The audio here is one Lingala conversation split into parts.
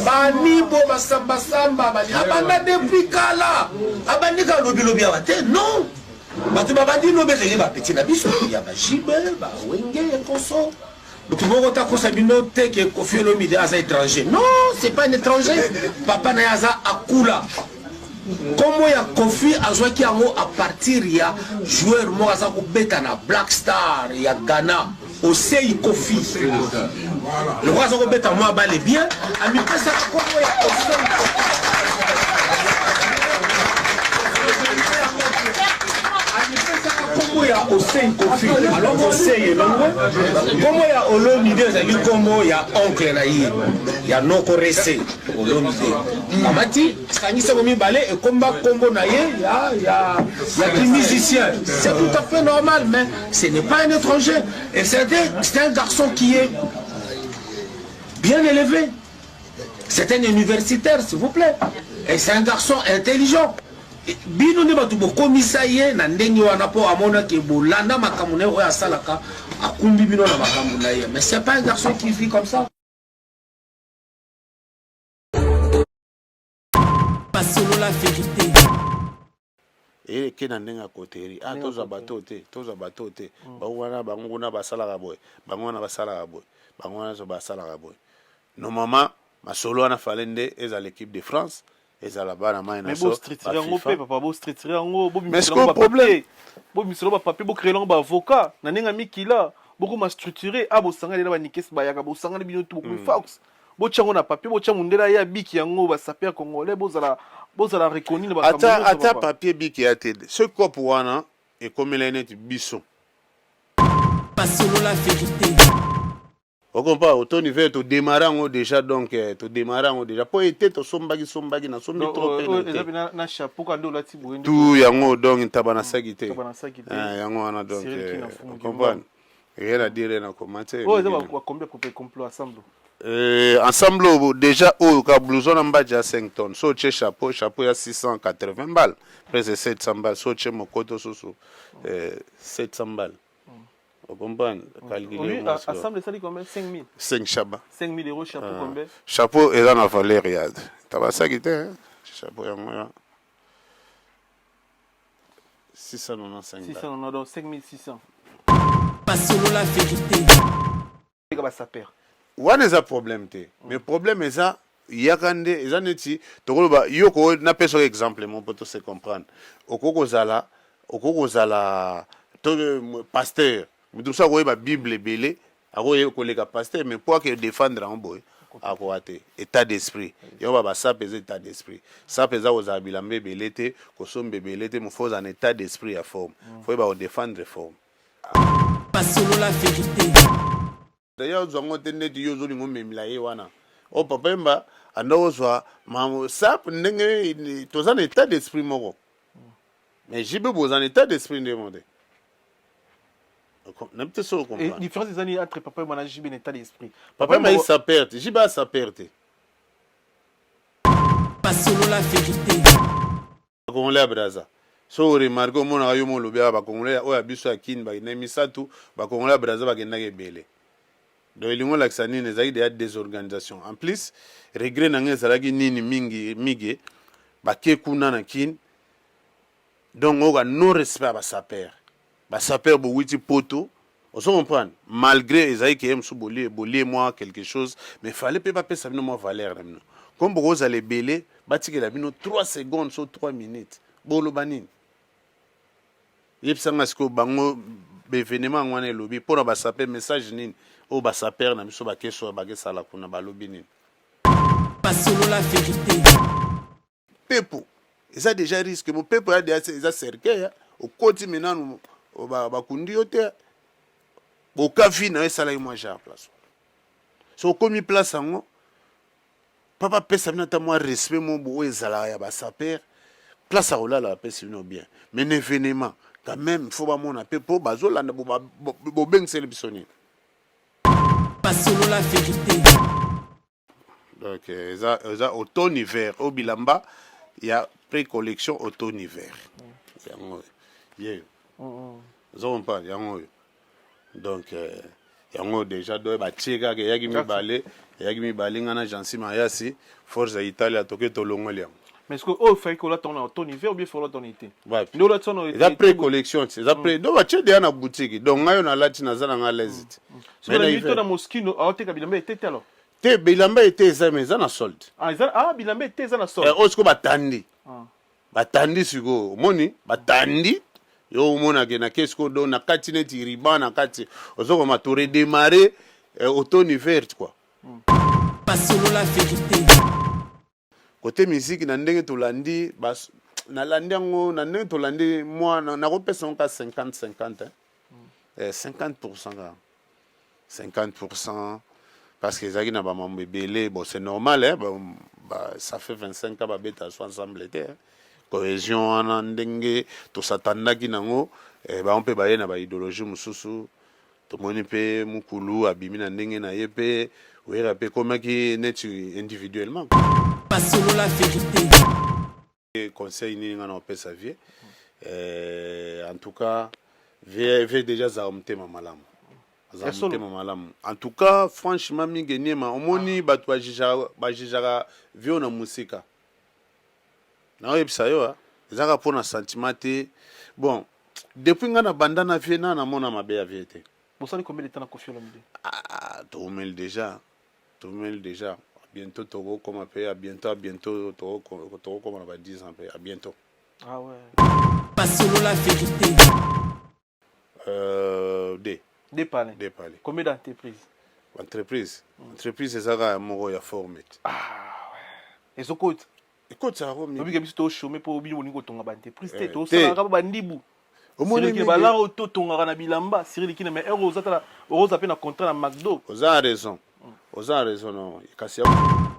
Banibo basambasamba bani abanda depuis kala, abandi kaka lobilobi awa te, non. Bato babandi lobi ezali bapeti na biso ya bajibe bawenge consort. Moto moko takosa bino te ke Koffi Olomide aza étranger. Non, c'est pas un étranger. Papa na ye aza akula. Kombo ya Koffi azwaki yango à partir ya joueur moko aza kobeta na Black Star ya Ghana, Osei Koffi. Lokola aza kobeta mwa bale bien, amipesaka kombo ya Osei Koffi. Kombo ya Osei Koffi, alors Osei elongwe, kombo ya Olomide ezali kombo ya oncle na ye ya noko Rese Olomide. Kamati sangisa yango mibale ekomba kombo na ye ya ya ya ki musicien. C'est tout à fait normal, mais ce n'est pas un étranger et c'est un garçon qui est bien élevé. C'est un universitaire, s'il vous plaît. Et c'est un garçon intelligent. Bino nde bato bokomisa ye na ndenge wana mpo amonaki bolanda makambo na ye oyo asalaka, akumbi bino na makambo na ye. Mais c'est pas un garçon qui vit comme ça. Masolo la vérité. Eke na ndenge ya koteri, ah, tozwa bato te, tozwa bato te, bango wana, bango kuna basalaka boye, bango wana basalaka boye, bango wana so basalaka boye. Normalement masolo wana fale nde ezala équipe de France, ezala bana mai na Mais so bostructure yango mpe papa, bostructure yango. Mais sikoyo problème- Bobimisela bapapier, bocréer yango baavocat na ndenge ya mikila, bokoma structuré. A bosangani na banikesi bayaka, bosangani bino tu, bokomi fox, botya yango na papier, botya mondele ye abiki yango, basaper congolais bozala reconnu na bakambo ata nyonso, ata papa. Papier biki ya te, ce cope wana ekomela neti biso. Masolo la vérité. Okompa otoni ve todémarre yango déjà, donc todémarre yango déjà mpo ete tosombaki sombaki, nasombi Donc, trop oyo pe eza na te. mpe na chapeau ka nde olati boye nde. Tout yango, donc ntaba na saki te. Ntaba na saki te. Ah, yango wana donc Cyril Kina Fumu. Comprendre, rien à dire na commenter. Oyo eza bacombien pour complot ensemble? Ensemble oyo déjà, oyo ka blouson na mbadi ya 5 tonnes, so otie chapeau, chapeau ya 680 balles, presque 700 balles, so otie mokoto susu 700 balles, ocomprendre, calcule. Oui, ensemble esali combien? 5000? 5 chaba. 5000 euros. Chapeau combien? Chapeau eza na valeur ya tabasaki te, hein? Chapeau yango ya 695 balles. 600, donc 5600. Masolo la vérité. Eka basaper. Wana eza problème te, mais problème eza yaka nde eza neti tokoloba yo ko napesa yo exemple mo mpo tose comprendre. Okoki kozala to pasteur, moto mosusu akoyeba Bible ebele, akoyeba koleka pasteur, mais po ake défendre yango boye akoka te. État d'esprit yango ba basape eza état d'esprit. Sape eza kozala bilamba ebele te, kosomba ebele te, mofo ozala na état d'esprit ya forme, fo yeba kodéfendre forme. Masolo la vérité. D'ailleurs ozwa yango te neti yo ozolinga omemela ye wana o papa Yemba anda ozwa sap ndenge toza na état d'esprit moko, mais JB boza na état d'esprit nde mo te, nayebi te soki ocomprendre. Différence eza nini entre papa Yemba na JB na état d'esprit? Papa Yemba ayi saper te, JB asaper te. Masolo la vérité. Bakongolais ya Braza, so oremarquer, omonaka yo mo olobi awa, bakongolais oyo ya biso ya Kini bakendaki misato, bakongolais ya Braza bakendaki ebele. Donc elingi olakisa nini? Ezalaki deya désorganisation. En plus, regret na ngai ezalaki nini mingi mige bake kuna na Kini, donc oyoka non respect ya basaper. Basaper bowiti poto, ozo comprendre, malgré ezalaki ke ye mosusu bolie bolie mwa quelque chose, mais fallait mpe bapesa bino mwa valeur na bino. Comme bokozala ebele, batikela bino 3 secondes so 3 minutes, boloba nini? Yebisanga sikoyo, bango baévénement yango wana elobi mpo na basaper message nini oyo basaper na biso bakeso bakesala kuna, balobi nini? Masolo la vérité. Pepo eza déjà risque. Mopepo ya deja eza cercueil, okoti me nanu bakundi yo te, bokavi na yo esalaki mwa genre place. So okomi place yango, papa apesa bino ata mwa respect mo bo oyo ezalaka ya basaper. Place ya kolala bapesi bino bien, mais na événement quand même faut bamona mpe mpo bazolanda bobengiseli biso nini. Masolo la vérité. Donc eza automne hiver, oyo bilamba ya pré collection automne hiver yango oyo ye ozo comprendre, yango oyo. Donc Yango deja do batie kaka eyaki mibale, eyaki mibale nga na Jansi Mayasi, Force ya Italia toke tolongoli yango. Mais est-ce que oyo faki kolata yango na automne hiver ou bien kolata yango na été? Wapi? Nde olati yango na Eza pré collection ti, eza pré. Donc batie deja na boutique. Donc ngai oyo nalati naza na nga à l'aise ti. Soki na mito na Moschino aoteka bilamba ete te alors? Te bilamba ete eza mais eza na solde. Ah eza ah bilamba ete eza na solde. Eh oyo sikoyo batandi. Ah. Batandi sikoyo omoni batandi yo omonake na ke sikoyo donc na kati neti ruban na kati ozokoma to redémarrer eh, automne hiver quoi. Masolo la verite. Côté musique na ndenge tolandi bas nalandi yango na ndenge tolandi mwa nakopesa yango ka 50 50 hein. Eh, 50 kaka 50 parce que ezalaki na bamambo ebele bon c'est normal hein, ba, ba, ça fait 25 ans babeta so ensemble te hein. Cohésion wana ndenge tosatandaki nango eh, bango mpe baye na baidéologie mosusu tomoni mpe mukulu abimi na ndenge na ye mpe Wera mpe ekomaki neti individuellement. Masolo la verite. Conseil nini nga na opesa vie eh, en tout cas vie, vie déjà azalaka motema malamu azalaka motema malamu en tout cas franchement mingi niema omoni ah. Bato bajijaka vie na mosika naoyebisa yo ezalaka mpo na sentiment te bon depuis nga na banda na vie na namona mabe ya vie te. Bosali combien de temps na Koffi Olomide? Ah, toumeli déjà, toumeli déjà. Bientôt tokokoma pe, à bientôt, à bientôt tokokoma na ba 10 ans pe, à bientôt. Ah ouais. Masolo la vérité. Deux. Deux palais. Deux palais. Combien d'entreprises? Entreprise. Entreprise ezaka ya moko ya forme. Ah ouais. Ezokota. Ekotaka ko mingi. Obika biso to chômer po bino bolingi kotonga ba entreprise te, to salaka ba bandibu. Omoni bala oyo totongaka na bilamba Cyril Kina mais heure oza tala oza pe na contrat na McDo. Oza na raison. Oza na raison non. Kasi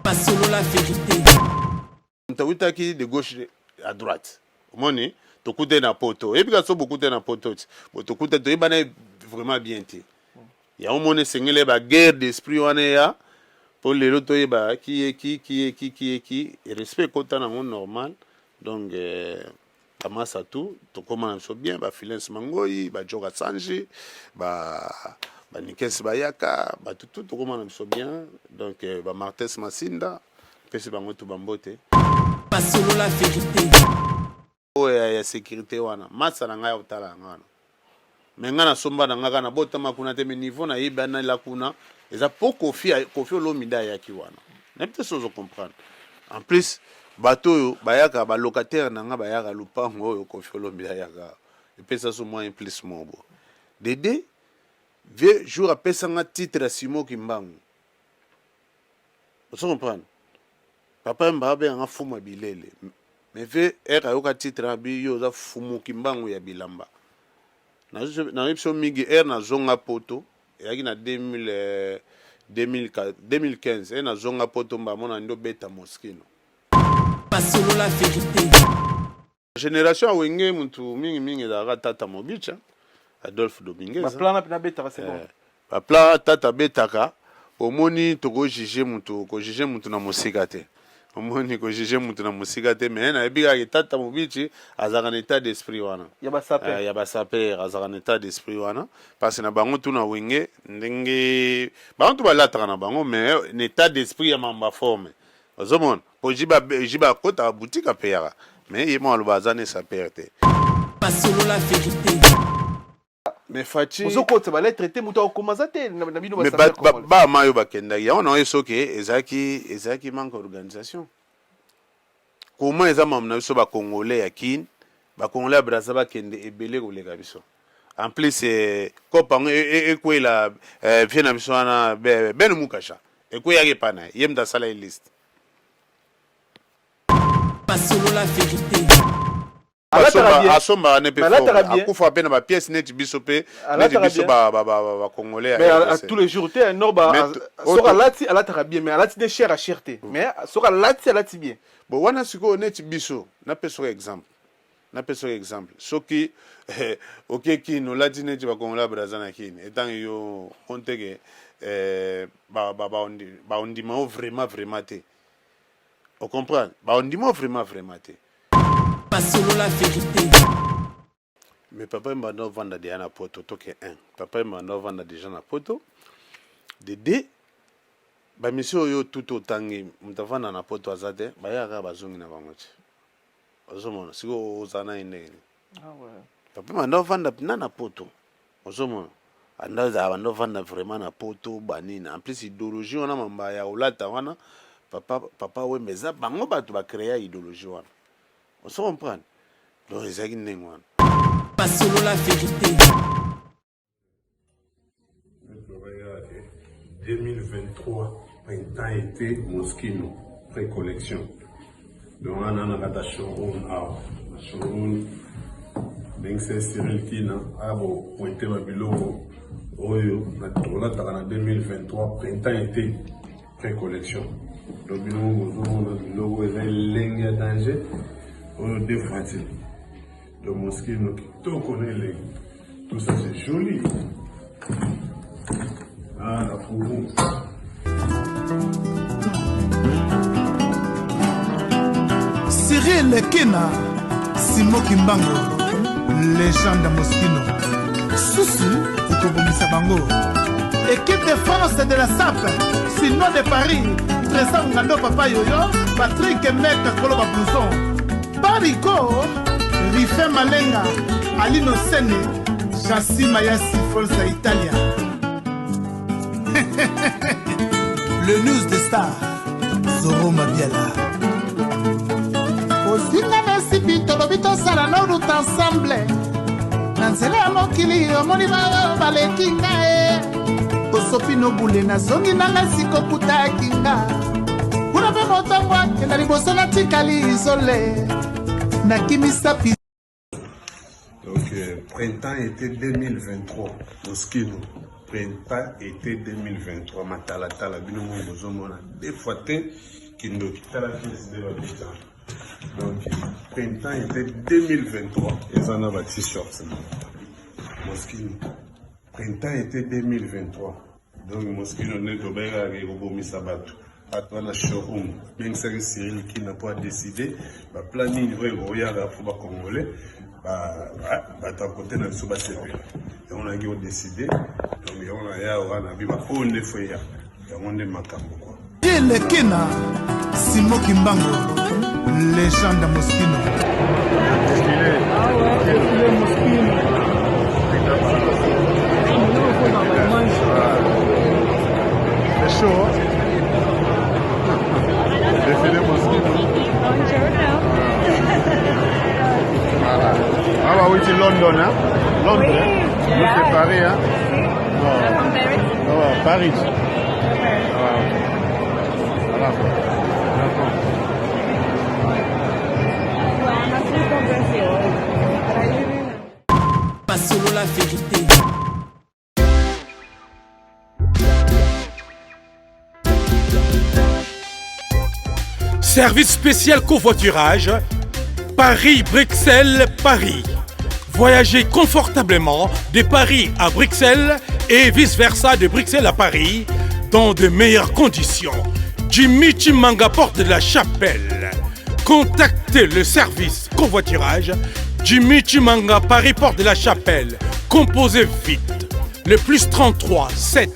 Masolo la vérité. Moto awutaki de gauche à droite. Omoni tokute na poto. Oyebi ka so bokute na poto ti. Bo tokute toyebana vraiment bien te. Yango moni esengeli ba guerre d'esprit wana eya po lelo toyeba ki ye ki ki ye ki ki ye ki respect ekota nango normal donc euh, bamasa tout tokóma na biso bien ba Filens Mangoi ba Joka Sanji ba banikes bayaka bato tout tokóma na biso bien donc euh, ba Martes Masinda pesi bango tu bambote. Masolo la vérité. Oyo ya, ya sécurité wana masa na ngai ya kotala yango wana me ngai nasomba na ngai kaka nabotama kuna te me niveau nayebi anela kuna eza po Kofi, Kofi Olomide ayaki wana nayebi te so ozo comprendre en plus bato oyo bayaka balocataire na ngai bayaka lupango oyo Kofi Olomide ayaka epesa so mwa plus moko dede vie jour apesa nga titre ya Simon Kimbangu ozo comprendre papa Mba abenganga fumu ya bilele mais vie ere ayoka titre abi yo oza fumu Kimbangu ya bilamba nayebi biso mingi ere nazonga poto eyaki na 2000, 2000, 2015 ere nazonga poto mbamona nde obeta Moschino. Masolo la vérité. Génération ya Wenge mutu mingi mingi ezalaka Tata Mobicha, Adolphe Dominguez. Ba plan na betaka c'est bon. Eh, ba plan tata betaka omoni toko juger mutu ko juger mutu na mosika te. Omoni ko juger mutu na mosika te mais nayebi kaka Tata Mobichi azalaka na état d'esprit wana. Ya ba saper. Eh, ya ba saper azalaka na état d'esprit wana parce na bango tu na Wenge ndenge bango tu balataka na bango mais na état d'esprit ya mamba forme. Ozomona po jiba jiba akotaka boutique apeyaka mais ye moko aloba aza ne saper te. Masolo la vérité. Mais Fatshi ozokotisa ba lettre te moto akokoma aza te na bino mais ba ba ba mayo bakendaki yango na soki ezalaki ezalaki manque organisation. Comment eza mamu na biso ba congolais ya Kin, ba congolais ya Brazza bakende ebele koleka biso. En plus eh, kopa yango ekwela eh, vie na biso wana Ben Mukasha ekweyaki epa na ye, ye moto asala ye liste. Masolo la vérité. Asombaka ne mpe akufa mpe na bapièce neti biso mpe neti biso bacongolais mais tous les jours te no ba soki alati alataka bien mais alati nde cher à cher te mais soki alati alati bien. Bon wana sikoyo neti biso napesaka exemple napesaka exemple soki eh, oke Kini olati neti bacongolais ya Braza na Kini etangi yo onteke eh, baondima yo vraiment vraiment te ocomprendre baondima yo vraiment vraiment te. Masolo la vérité. Mais papa wemba anda ovanda deja na poto toke un papa wemba anda ovanda deja na poto de deux ba mission oyo tout otangi moto avanda na poto aza te bayaka kaka bazongi na bango te ozomona sikoyo ozala na ye ndenge nini ah ouais. papa wemba anda ovanda mpena na poto ozomona anda ozala banda ovanda vraiment na poto banini en plus idéologie wana mamba ya olata wana papa papa wemba eza bango bato bacrea idéologie wana ozo comprendre donc ezalaki ndenge wana Masolo la vérité. 2023 printemps été Moschino pré-collection donc wana na kati ya showroom awa na showroom ndenge Cyril Kina aya kopointe ba biloko oyo tokolataka na 2023 printemps été Pré-collection. Donc bino moko bozomona biloko eza elengi ya danger oyo deux fois te. Donc Moschino kitoko na elengi. Tout ça c'est joli. Ah la fourou. Cyril Kina, Simo Kimbango, légende Moschino. Susu ekobomisa bango. Équipe de France de la SAP, Sino de Paris, Trésor Ngando Papa Yoyo, Patrick Mek Kolo Blouson, Barico, Riffin Malenga, Alino Sene, Jassi Mayasi Forza Italia. Le news de star, Zoro Mabiala. Ozinga na esipi tolobi tosala no route ensemble na nzela ya mokili omoni baoyo baleki nga e osopi nobule nazongi na ngai sikokutaki nga kuna mpe motongo akenda liboso natikali isole nakimisa pi Donc, euh, printemps été 2023, Moschino. Printemps été 2023, matalatala, bino moko bozomona deux fois te kindoki tala pièce nde babeta. Donc, printemps été 2023, eza na ba t-shirts. Moschino. Printemps été 2023. Donc Moschino nde tobengaka ekobomisa bato. Bato wana showroom abengisaki Cyril Kina mpo adeside baplan nini oyo ekoyaka mpo bacongolais bato ya kote na biso basepela. Yango nayaki kodeside donc yango naya wana bi baoyo nde fo eya yango nde makambo kwa. Cyril Kina, Simo Kimbangu, légende Moschino. Ah ouais, Moschino. C'est chaud, hein? Défilé Moschino. Voilà. Ah bah oui, c'est London, hein? Londres, oui, hein? Nous, c'est Paris, hein? Non. Ah, Paris. Ah, voilà. D'accord. Masolo la vérité. Service spécial covoiturage Paris-Bruxelles, Paris. Voyagez confortablement de Paris à Bruxelles et vice-versa de Bruxelles à Paris dans de meilleures conditions. Jimmy Chimanga porte de la Chapelle. Contactez le service covoiturage Jimmy Chimanga Paris porte de la Chapelle. Composez vite le plus 33 7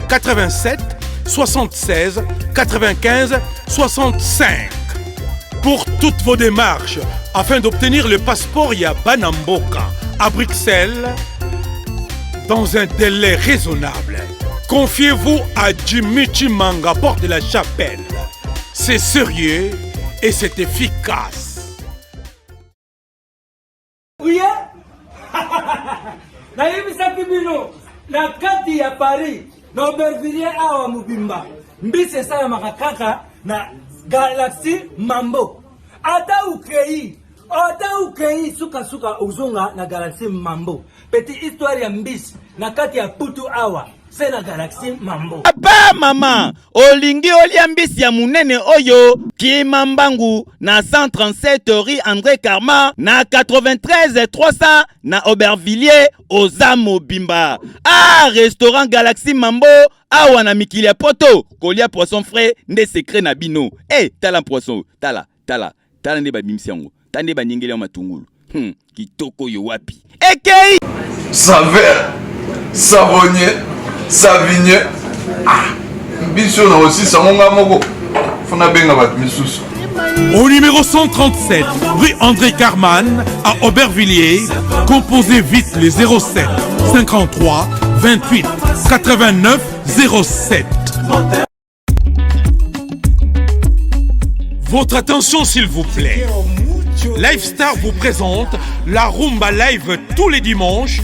87 76 95 65 pour toutes vos démarches afin d'obtenir le passeport Yabanamboka à Bruxelles dans un délai raisonnable. Confiez-vous à Jimmy Chimanga, porte de la Chapelle. C'est sérieux et c'est efficace. Uye nayebisaki bino na kati ya Paris na Aubervilliers awa mobimba mbisi esalamaka kaka na Galaxy Mambo. Ata ukei ata ukei sukasuka ozonga na Galaxy Mambo. Petit histoire ya mbisi na kati ya putu awa se na Galaxy Mambo. Papa mama olingi olia mbisi ya munene oyo kima mbangu na 137 rue André Karma na 93 300 na Aubervilliers oza mobimba. Ah restaurant Galaxy Mambo awa na mikili ya poto kolia poisson frais nde secret na bino. Eh tala poisson tala tala tala nde babimisi yango tala nde banyengeli yango matungulu. Hmm, kitoko oyo wapi ekei Saveur, savonnier, savinier. Ah, biso na osisa ngo nga moko. Faut nabenga bato misusu. Au numéro 137, rue André Carman, à Aubervilliers, composez vite les 07 53 28 89 07. Votre attention s'il vous plaît. Lifestar vous présente la Rumba Live tous les dimanches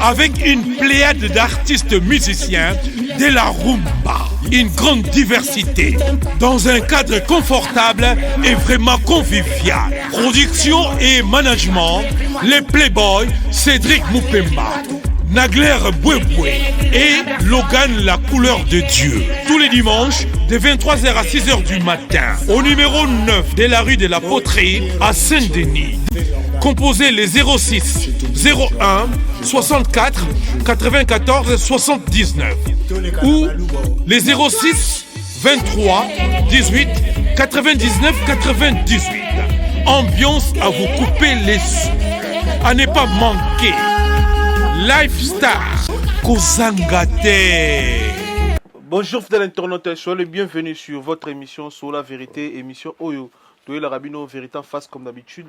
avec une pléiade d'artistes musiciens de la Rumba. Une grande diversité dans un cadre confortable et vraiment convivial. Production et management, les Playboys Cédric Mupemba. Nagler Bouéboué et Logan la couleur de Dieu. Tous les dimanches de 23h à 6h du matin au numéro 9 de la rue de la Poterie à Saint-Denis. Composez les 06 01 64 94 79 ou les 06 23 18 99 98. Ambiance à vous couper les sous, à ne pas manquer. Lifestar, Kozangate. Bonjour fidèles internautes, soyez les bienvenus sur votre émission sur la vérité, émission Oyo, toyelaka bino vérité en face comme d'habitude.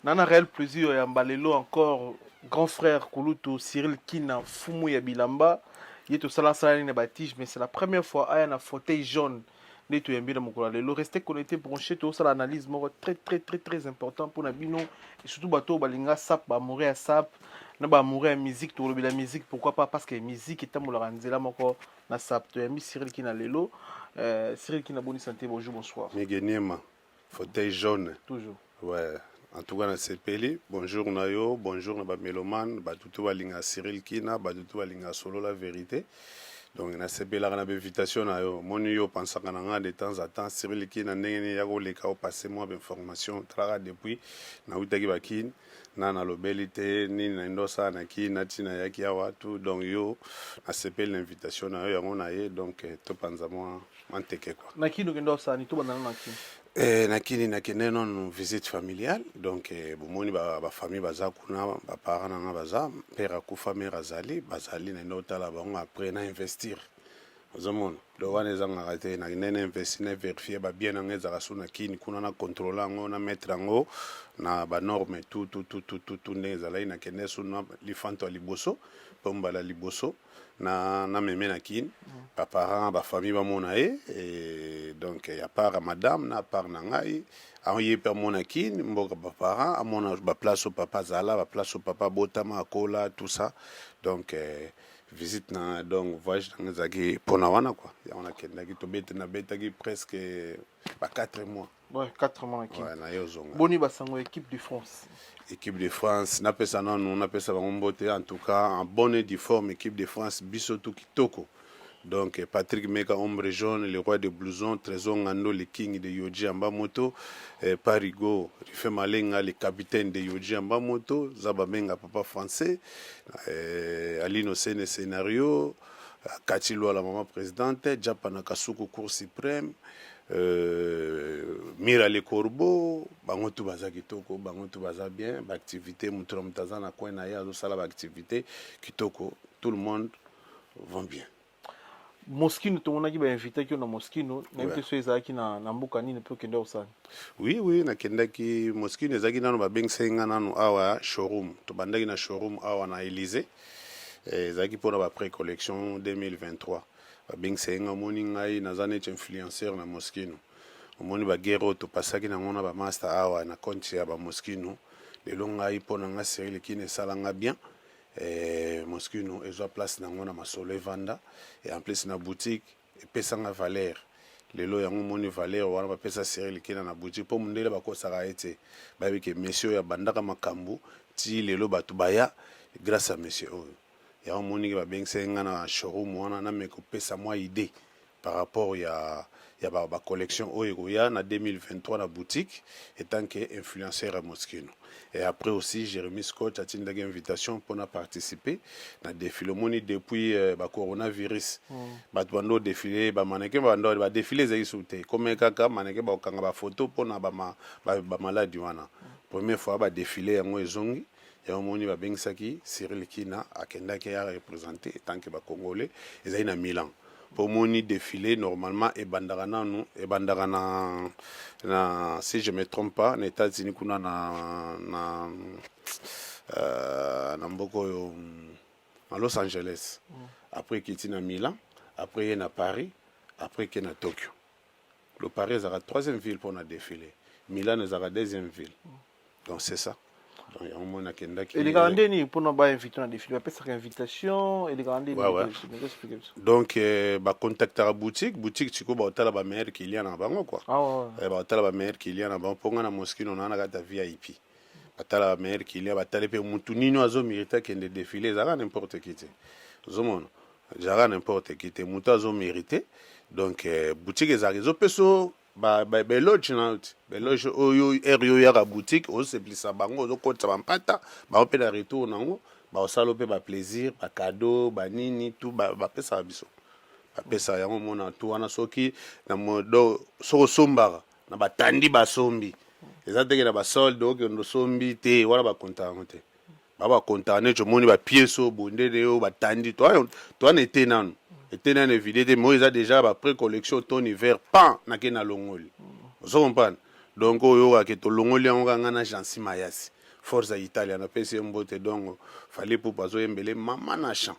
Nana réel plaisir ya mbalelo encore grand frère Kulutu Cyril Kina Fumu ya Bilamba ye tosala sala nini na batige mais c'est la première fois aya na fauteuil jaune nde toyambi na mokolo ya lelo. Restez connecté, branché, tozosala analyse moko très très très très important mpona bino et surtout bato oyo balinga sap, baamoureux ya sap na baamoureux ya musique. Tokolobela musique, pourquoi pas, parce que musique etambolaka nzela moko na sap. Toyambi Cyril Kina lelo. Cyril Kina, boni santé? Bonjour, bonsoir. Mige Niema, fauteuil jaune. Toujours. Ouais. En tout cas, nasepeli. Bonjour na yo, bonjour na ba mélomane, bato to balinga Cyril Kina, bato to balinga solo la vérité. Donc nasepelaka na bainvitation na yo. Moni yo pensaka na nga de temps à temps Cyril Kina ndenge nini ya koleka opase mwa bainformation talaka depuis nautaki bakini na nalobeli te nini na ndo osala na kini na ntina yaki awa tout. Donc yo nasepeli na invitation na yo yango na ye, donc topanza mwa manteke quoi. Na kini okende osala nini? Tobanda nano na kini. Na kini nakende nanu visite familiale, donc bomoni bafamille ba baza kuna, baparent na nga baza, père akufa, mère azali, bazali, nakende kotala bango. Après na investir, ozomona, donc wana ezangaka te. Nakende na investir, na vérifier babien na nga ezalaka su na kini kuna, na contrôle yango, na mettre yango na banorme, tout tout tout tout tout tout ndenge ezalaki. Nakende su na lifanto ya liboso mpo mbala liboso na nameme na kini baparent, bafamille bamona ye. Et donc ya part ya madame na part na ngai, aye mpe amona kini mboka baparent, amona baplace oyo papa azala, baplace oyo papa abotama, akola, tout ça. Donc visite na, donc voyage na ngai ezalaki mpona wana quoi. Yango nakendaki, tobete, nabetaki presque ba 4 mois. Ouais, 4 mois na kini. Ouais, na ye ozonga. Boni basango équipe de France? Équipe de France, napesa nanu, napesa bango mbote. En tout cas, en bonne et due forme, équipe de France biso tu kitoko. Donc Patrick Meka, ombre jaune, le roi de blouson, Trésor Ngando, le king de Yoji Ambamoto, Parigo Rife Malenga, le capitaine de Yoji Ambamoto, Zaba Menga, papa français, Alino Sene scénario, Kati Lwa, la maman présidente, Japana Kasuku, cour suprême, Mira le Corbeau, bango tu baza kitoko, bango tu baza bien, baactivité, moto na moto aza na coin na ye azosala baactivité kitoko, tout le monde va bien. Moskino, tomonaki bainvitaki yo na Moskino, nayebi te so ezalaki na mboka nini mpe okende kosala. Oui, nakendaki Moskino, ezalaki nano babengisaki nga nano awa showroom, tobandaki na showroom awa na Élysée. Ezalaki mpona bapré collection 2023. Babengisaki nga, omoni ngai naza neti influenceur na Moskino, omoni baguerre oyo topasaki nango na bamaster awa na compte ya bamoskino. Lelo ngai mpo na nga Cyril Kina esalanga bien. Moskino ezwa place nango na masolo evanda, et en plus na boutique epesanga valeur. Lelo yango omoni valeur wana bapesa Cyril Kina na boutique, mpo mondele bakosaka ye te, bayebi ke monsieur oyo abandaka makambo ti lelo bato baya grâce à monsieur oyo. Yango omoniki babengisaki nga na showroom wana, nameka kopesa mwa idée par rapport ya bacollection oyo ekoya na 2023 na boutique, etant que influenceur ya Moskino. Et après aussi Jérémy Scott atindaki invitation mpona participer na défilé. Omoni depuis bacoronavirus bato bando défilé, bamannequin bando badéfilé ezalaki su te, kome kaka mannequin bakokanga bafoto mpona bamaladi wana. Première fois ba defile yango ezongi, yango omoni babengisaki Cyril Kina akendaki a representer etant que ba congolais, ezali na Milan. Po omoni defile normalement ebandaka nanu, ebandaka na na si je me trompe pas na Etats Unis kuna na na euh, na mboka oyo na Los Angeles. Après ekiti na Milan, après ye na Paris, après eke na Tokyo. Le Paris ezalaka troisième ville pona defile. Milan ezalaka deuxième ville. Donc c'est ça. Donc yango moni akendaki. Elekaka nde nini pona ba invité na defile? Bapesaka invitation elekaka nde Ouais, ouais. nini? Donc euh, ba contactaka boutique, boutique sikoyo baotala ba meilleur client na bango quoi. Ah ouais. Eh, baotala ba meilleur client na bango mpo nga na Moschino na na kati ya VIP. Batala ba meilleur client, batali mpe mutu nini oyo azo mérite akende defile, ezalaka n'importe qui te. Ozomona? Ezalaka n'importe qui te, mutu azo merite donc euh, boutique ezalaka ezopesa yo ba ba ba eloge na yo te ba eloge oyo heure yo oyaka boutique ozosepelisa bango ozokotisa bampata bango mpe na retour nango baosala yo mpe ba plaisir ba cadeau banini tout bapesaka biso bapesaka yango omona tout wana soki na do soki osombaka na batandi basombi eza teke na basolde okende osombi te wana bakonta yango te Ba ba comptaka neti omoni ba pièces oyo boye nde oyo batandi toa toa na ete nanu ete nanu evide te mais oyo eza dejà ba pré collection automne hiver pan nake na longoli ozo comprendre donc oyo oyokaka ke tolongoli yango kaka nga na Jancy Mayasi forza Italia napesi ye mbote donc Fally Ipupa azoyembele mama na chant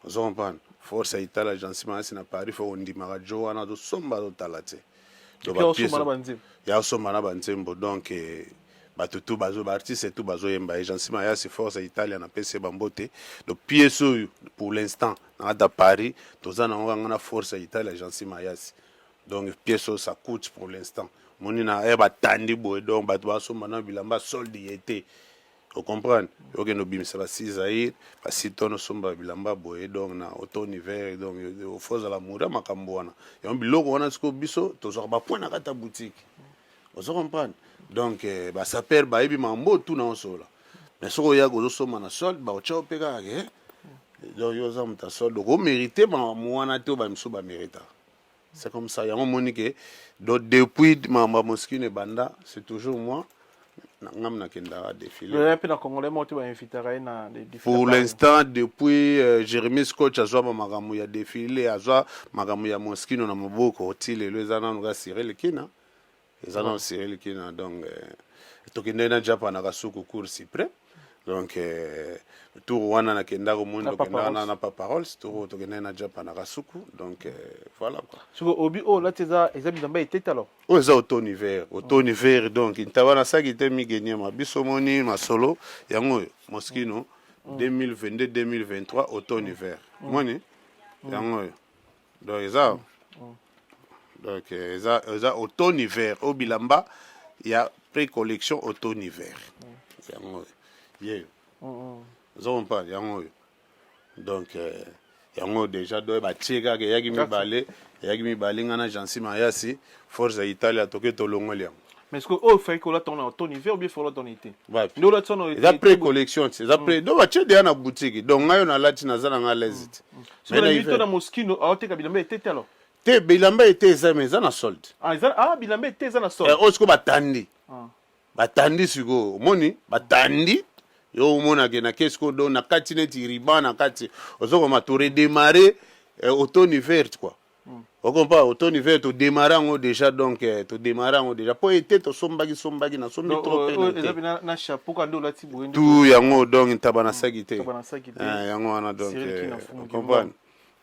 ozo comprendre force ya Italia Jancy Mayasi na Paris faut kondimaka djo wana azosomba azotala te donc ba pièces ya osomba na ba nzembo donc eh, bato tout bazo ba artiste tout bazoyemba ye Jancy Mayasi force ya Italia napesi ye bambote donc pièce oyo pour l'instant na kati ya Paris toza nango kanga na force ya Italia Jancy Mayasi donc pièce oyo ça coûte pour l'instant moni na ya batandi boye donc bato basomba na bilamba solde ye te O comprendre? Okende obimisa ba si Zaïre, ba si tono somba bilamba boye donc na automne hiver donc faut ozala amoureux ya makambo wana. Yango biloko wana sikoyo biso tozwaka ba point na kati ya boutique. Ozo comprendre? Donc eh, ba sapeur bayebi makambo oyo tout na osola. Mais soki oyaka ozosomba na solde bakotya yo mpe kaka ke donc yo oza moto ya solde okomérite makambo wana te oyo bamisusu baméritaka. C'est comme ça. Yango moni ke donc depuis makambo ya Moschino ebanda, c'est toujours moi ngam nakendaka défilé. Le mpe na congolais moko te bainvitaka ye na défilé. Pour l'instant depuis euh, Jérémy Scotch azwa ba makambo ya défilé, azwa makambo ya Moschino na maboko ti lelo eza nanu ka Cyril Kina. Eza nanu Cyril Kina donc euh, tokendaki na Japan na Kasuku cour suprême. Donc euh, tour wana nakendaka omoni tokendaka na, na Papa Rolls tour oyo tokendaki na Japan na Kasuku donc euh, voilà quoi. Siko obi oyo olati eza eza bilamba etete alors? Oyo eza automne hiver, automne hiver donc ntaba nasaki te migeniema biso omoni masolo yango oyo Moschino 2022 2023 automne hiver omoni yango oyo donc eza donc euh, eza eza automne hiver oyo bilamba ya pré collection automne hiver yango oyo yeyo ozo comprendre yango oyo donc euh, yango déjà do batie kaka eyaki mibale eyaki mibale ngai na Jancy Mayasi force ya Italia toke tolongoli yango Mais est-ce que oh, fallait qu'on l'attende en automne hiver ou bien faut l'attendre été Nde olati wana eza pré collection ti eza pré donc batie deya na boutique donc ngai oyo nalati naza na ngai l'aise ti mm. Mais na na Moschino aoteka bilamba ete te alors te bilamba ete eza mais eza na solde ah eza ah bilamba ete eza na solde eh, oyo sikoyo batandi ah. batandi sikoyo omoni batandi yo omonake na ke sikoyo donc na kati neti riban na kati ozokoma to redémarrer eh, automne hiver quoi O comprend automne hiver to démarrer yango déjà donc eh, to démarrer yango déjà po ete tosombaki sombaki nasombi trop pe na eza na na chapeau ka nde olati boye nde tout yango donc ntaba na saki te ntaba na saki te eh, yango wana donc eh, o comprendre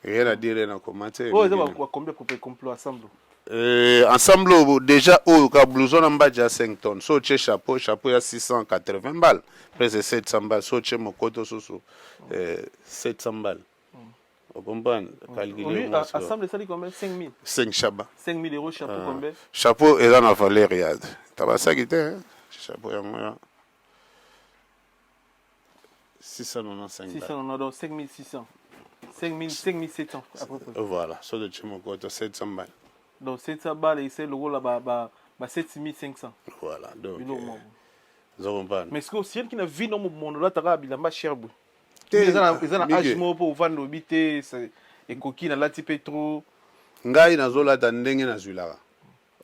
rien à dire na comment te oyo eza ba combien pour complot ensemble Euh, ensemble oyo déjà oyo ka blouson na mbadja ya 5 tonnes so otie chapeau chapeau ya 680 balles presque 700 balles so otie mokoto susu euh, 700 balles O comprendre? Calculer Oui, moi sikoyo. ensemble esali combien 5000 5 shaba. 5000 euros chapeau Ah. combien Chapeau eza na valeur ya tabasaki te hein? Chapeau yango ya 695 690 donc 5600 5000 5700 à peu près Voilà, so totie mokoto 700 balles. donc 700 balles esali lokola ba ba ba 7500 Voilà, donc biloko euh, moko ozo comprendre. mais sikoyo ciel qui na vie no mondo olataka bilamba cher boye Te, eza na eza na Mige. age moko mpo ovanda obi te ekoki nalati mpe trop Ngai nazolata ndenge nazwilaka.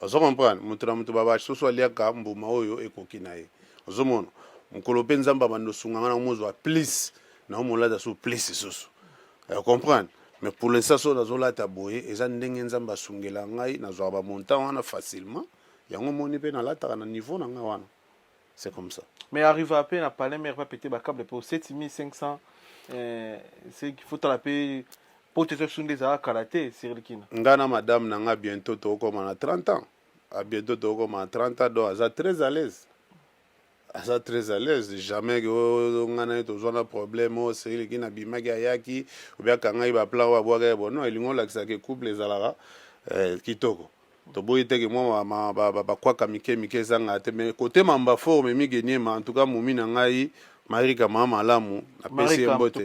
Ozo comprendre? Moto na moto ba basusu aliaka mbuma oyo ekoki na ye. Ozomona mokolo mpe Nzambe abanda osunga nga nakomozwa plus, nakomolata su plus lisusu. Comprendre? Mais pour l'instant soki nazolata boye eza ndenge Nzambe asungela ngai, nazwaka ba montant wana facilement, yango omoni mpe nalataka na niveau na ngai wana. C'est comme ça. Mais arrive à peine à palais mère pas péter ba câble pour 7500 c'est qu'il faut tala pe po te sunde za kala te Cyril Kina. Nga na madame na nga bientôt tokoma na 30 ans. A bientôt tokoma na 30 ans donc aza très à l'aise. Aza très à l'aise, jamais que oh, nga na ye tozwa na problème oh Cyril Kina abimaki ayaki ou bien akangaki ba plan oyo abwakaki bon non elingi olakisa ke couple ezalaka kitoko. Toboyi te ke mwa bakwaka mike mike ezangaka te mais kote mamba forme Migue Niema en tout cas momi na ngai Marika mama malamu napesi ye mbote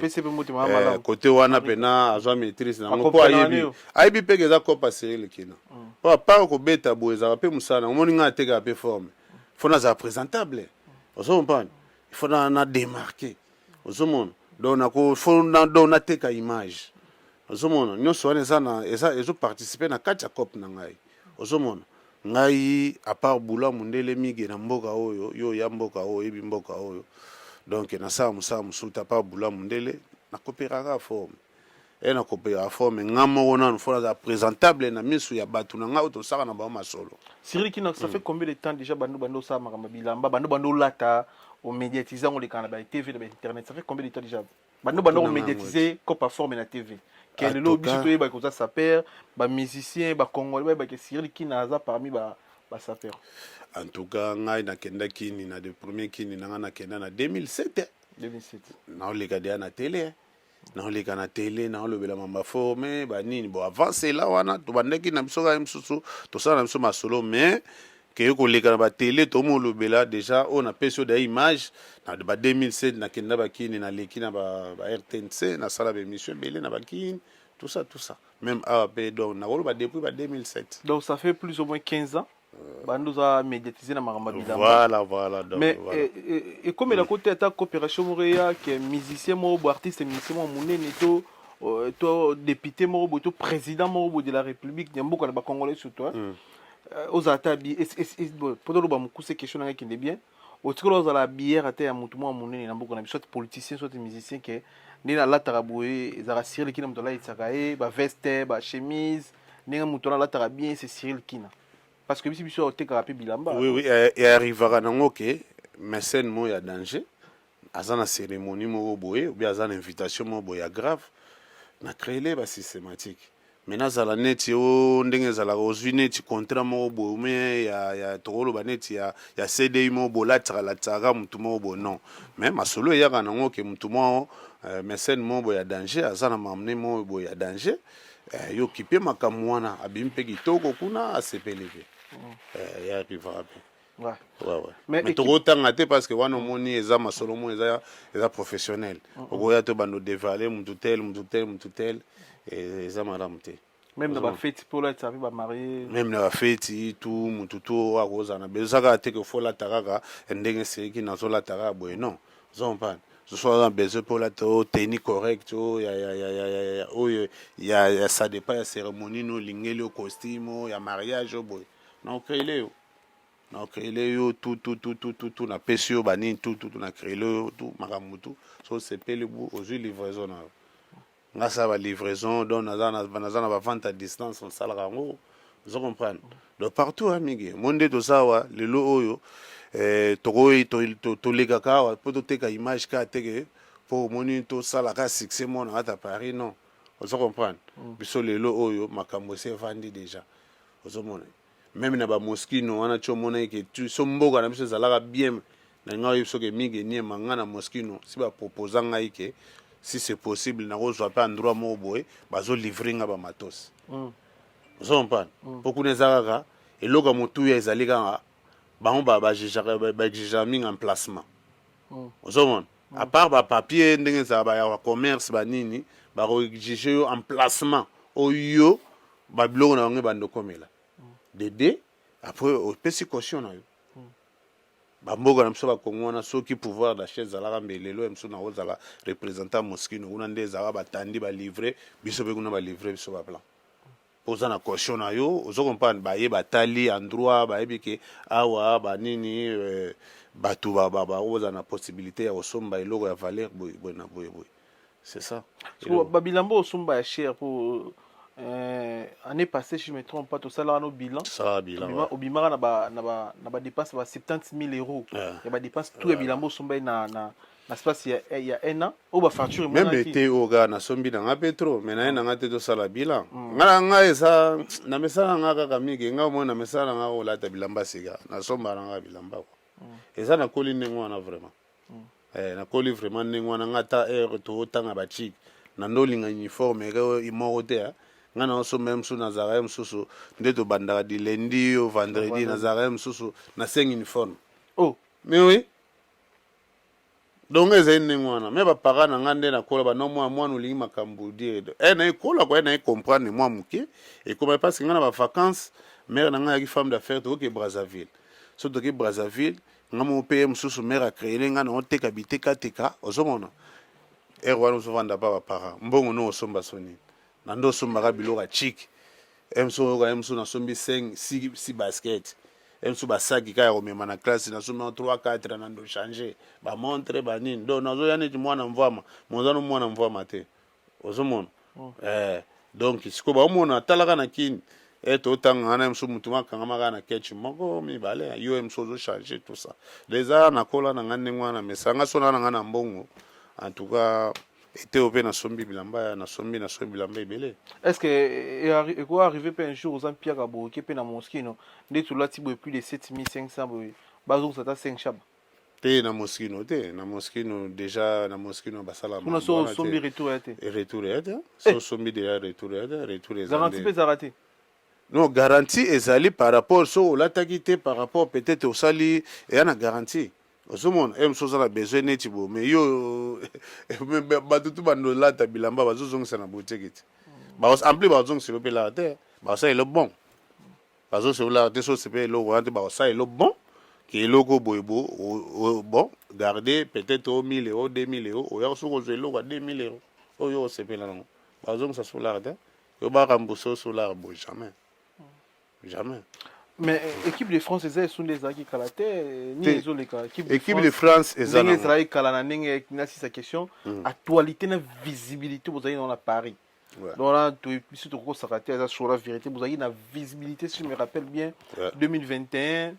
kote wana pena azwa maîtrise na yango po ayebi ayebi pe ke eza copa Cyril Kina po apart kobeta boye ezalaka pe mosala omoni ngai atekaka pe forme faut nazala présentable ozo comprendre il faut na démarquer ozomona donc nako faut na donc nateka image ozomona nyonso wana eza na eza ezo participer na kati ya cope na ngai ozomona ngai à part bula mundele mige na mboka oyo yo ya mboka oyo oyebi mboka oyo donc nasala mosala mosusu te à part bula mundele nakoperaka forme e nakopelaka forme nga moko nanu fo nazala présentable na misu ya bato na ngai oyo tosaka na bango masolo. Cyril Kinox, ça fait combien de temps déjà bando bando osala makambo ya bilamba bando bando olata omédiatise yango olekaka na ba TV na ba internet, ça fait combien de temps déjà bando bando omédiatise copa forme na TV ke En lelo tout biso cas toyebaki oza saper ba musicien ba congolais bayebaki Cyril Kina aza parmi ba ba saper? En tout cas ngai nakenda kini na de premier kini na ngai nakenda na 2007. 2007 naoleka deya na tele, naoleka na tele naolobela mamba forme banini bon avant cela wana tobandaki na biso kaka mosusu tosala na biso masolo mais keye koleka na batele tomolobela déjà oyo napesi oyo da image na ba 2007 nakenda bakini naleki na ba RTNC nasala ba émission ebele na bakini tout ça tout ça même awa pe donc nakoloba depuis ba 2007. Donc ça fait plus ou moins 15 ans bando oza médiatisé na makambo ya bilamba. Voilà, voilà, donc, mais voilà. Ekomela kote ata coopération moko eya ke musicien moko boye artiste musicien moko monene to député moko boye to président moko boye de la république ya mboka na ba congolais surtout hein. Ozala ata po toloba mokuse question na ngai ekende bien otikala ozala bière ata ya motu moko monene na mboka na biso soit politicien soit musicien ke ndenge alataka boye ezalaka Cyril Kina moto alatisaka ye ba veste ba chemise ndenge moto wana alataka bien c'est Cyril Kina parce que biso biso otekaka mpe bilamba. Oui, oui, e arrivaka nango ke mécène moko ya danger aza na cérémonie moko boye ou bien aza na invitation moko boye ya grave na créele ba systématique mais nazala neti o ndenge ezalaka ozwi neti contrat moko boye me ya tokoloba neti ya CDI moko boye olatisaka latisaka motu moko boye non mais masolo eyaka nango ke motu moko mécène moko boye ya danger aza na mamne moko boye ya danger yo kipe makambo wana abimi mpe kitoko kuna asepeli mpe ya arrivaka mpe. Ouais. Ouais, ouais. Mais Mais tokotanga te parce que wana omoni eza masolo moko eza professionnel. Okoya to bando dévaler mutu tel mutu tel mutu tel eza malamu te. Même na ba fête pour là ça ba marié. Même na ba fête tout mutu tout akozala na besoin kaka te ke faut lata kaka ndenge seki nazolata kaka boye non. Ozo comprendre? Soit na besoin pour lata o tenue correcte o ya ya ya ya ya ya oyo ya ya ça dépend ya cérémonie no lingeli o costume o ya mariage o boye. Na okreile yo. Na créele yo tout tout tout tout tout tout napesi yo banini tout tout tout na créele yo tout makambo tout so osepeli bu ozwi livraison na yo nga sala ba livraison donc naza na ba vente à distance nasalaka yango ozo comprendre donc partout hein, mingi mo nde toza awa lelo oyo tokoyi tolekaka awa mpo toteka image kaka teke mpo omoni tosalaka succès mona kata Paris non ozo comprendre biso lelo oyo makambo esi evandi déjà ozomona meme na ba Moschino wana ti omonaki ke tu so mboka na biso ezalaka bien na ngai oyebi soki Migue Niema ngai na Moschino si ba proposa ngai ke si c'est possible nakozwa mpe endroit moko boye bazo livrer nga ba matos. Ozo comprendre po kuna eza kaka eloko ya motuya ezali kaka bango ba jugeaka ba exigeaka mingi emplacement. Ozomona à part ba papier ndenge ezala ba ya commerce ba nini bako exiger yo emplacement oyo ba biloko na bango ebanda okomela dede après opesi caution na yo. Bamboka na biso bakongo wana soki pouvoir d'achat ezalaka mbe lelo ya mosusu nakozala représentant Moschino kuna nde ezalaka batandi balivre biso mpe kuna balivre biso baplan. Po oza na caution na yo, ozo comprendre, baye batali endroit, bayebi ke awa ba nini euh, batu ba ba ba ozala na possibilité ya kosomba eloko ya valeur boye boye na boye boye. C'est ça. Sikoyo ba bilamba osomba ya cher po euh, année passée si je me trompe pas tosalaka no bilan. Tosalaka bilan. Obima, obimaka na ba na ba na ba dépenses ba 70 000 euros. Yeah. Ya ba dépenses tout ya bilamba osomba na na na space ya ya un an oyo ba facture Même emonaki. ete oyo kaka nasombi na nga mpe trop mais naye na nga te tosala bilan. Mm. Nga na nga eza na mesala na nga kaka mingi nga omoni na mesala na nga kolata bilamba sika nasomba na nga bilamba kwa. Mm. Eza nakoli ndenge wana vraiment. Mm. Eh, nakoli vraiment ndenge wana nga ata heure totanga ba chic na ndolinga uniforme moko te hein. Nga na osomba ye mosusu nazalaka ye mosusu nde tobandaka di lundi au vendredi nazalaka ye mosusu na sengi uniforme. Oh. Mais oui. Donc nga ezali ndenge wana me ba parents na nga nde nakola ba non mwana mwana olingi makambo dire eh na ekola quoi na comprendre mwa moke ekoma parce que nga na ba vacances mère na nga ayaki femme d'affaires tokoke Brazzaville so toke Brazzaville nga moko mpe ye mosusu mère a créer nga na oteka bitekateka ozomona heure wana ozovanda pa ba parents mbongo no osomba so nini na nde osombaka biloko ya chic ye mosusu oyoka ye mosusu nasombi 5 6 basket ye mosusu basaki kaka ya komema na classe nasombi yango 3 4 na ndo change bamontre banini donc nazoya neti mwana mvwama moza no mwana mvwama te ozomona mm. eh, donc sikoyo baomona talaka na kini e eh, totanga wana ye mosusu motu makangama kaka na ketch moko mibale yo ye mosusu ozochange tout ça deja nakola na ngai ndenge wana mesanga sona na ngai na mbongo en tout cas Eteo pe nasombi bilamba ya nasombi nasombi bilamba ebele. Est ce que eko arriver pe un jour oza mpiaka boye oke pe na Moschino ndeti olati boye plus de 7500 boye bazongisa ata 5 shaba? Te na Moschino te na Moschino dejà na Moschino basala kuna so osombi retour ya te retour ya te so osombi dejà retour ya te retour eza garantie pe ezalaka te Non garantie ezali par rapport soki olataki te par rapport peut etre osali eya na garantie ozomona ye mosusu oza na besoin neti boye mais yo bato tu bando olata bilamba bazozongisa na boutique te en plus bazongisela mpe elaka te bakosala elo bon bazongisela elaka te so osepeli eloko wana te bakosala elo bon ke eloko boye bo bon garde peut-être o 1000 euro 2000 euro oya soki ozwa eloko ya 2000 euro oyo osepela nango bazongisa solar te Yo ba rembourser yo solar boye jamais. Jamais. Mais euh, équipe de France eza esunde ezalaki kala te nini ezoleka équipe, équipe de France eza ndenge ezalaki kala na ndenge nasisa question mm. actualité na visibilité bozalaki nango na Paris ouais. donc là biso tokokosaka te eza sur la vérité bozalaki na visibilité si je me rappelle bien ouais. 2021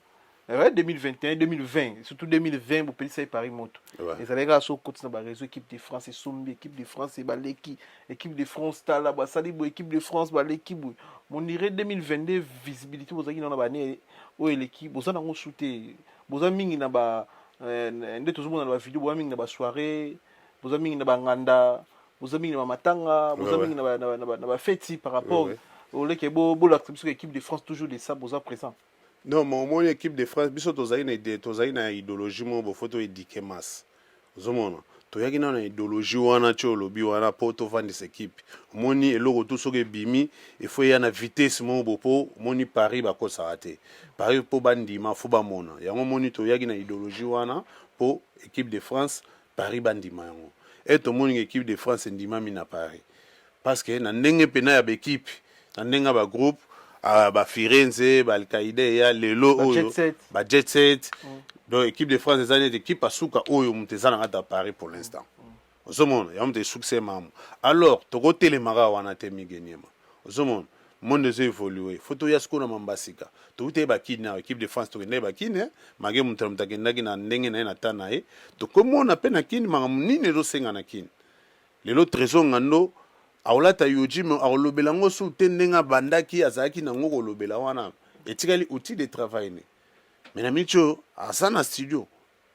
Ouais, 2021, 2020, surtout 2020, bopelisa ye Paris moto. Ouais. Ezalaki kaka so okoti na ba réseau équipe de France esombi, équipe de France ebaleki, équipe de France tala basali boye, équipe de France baleki boye. Mon dirait 2022 visibilité bozalaki nano na ba année oyo eleki, boza nango su te. Boza mingi na ba euh, nde tozomona na ba vidéo, boza mingi na ba soirée, boza mingi na ba nganda, boza mingi na ba matanga, boza mingi na ba na ba, na ba, na ba feti par rapport ouais, ouais. oleke bo bolakisa biso équipe de France toujours de ça boza présent. Non mais omoni equipe de France biso tozali na idee tozali na idéologie moko bo faut to éduquer masse ozomona toyaki nano na idéologie wana ti olobi wana po tovandisa equipe omoni eloko tu soki ebimi il faut eya na vitesse moko bo po omoni Paris bakosaka te Paris po bandima faut bamona yango omoni toyaki na idéologie wana po equipe de France Paris bandima yango e tomoni equipe de France endimami na Paris Parce que na ndenge pena ya ba equipe, na ndenge ya ba groupe, ah, ba Firenze, ba Al-Qaïda eya lelo Ba oyo, Jet Set. ba Jet Set. Donc équipe de France eza neti équipe ya suka oyo moto eza na kati ya Paris pour l'instant. Ozomona, yango moto esukisa ye mamu. Alors tokotelema kaka wana te Migue Niema. Ozomona, monde ezo évoluer. Faut toya sikoyo na mamba sika. Touti ye ba Kin awa, équipe de France tokendaki ba Kin, eh, malgré moto na moto akendaki na ndenge na ye na temps na ye. Tokomona pe na Kin makambo nini ezosenga na Kin. Lelo Tresor Ngando akolata Yohji mais akolobela yango su te ndenge abandaki azalaki nango kolobela wana etikali outil de travail ne mais na miniti oyo aza na studio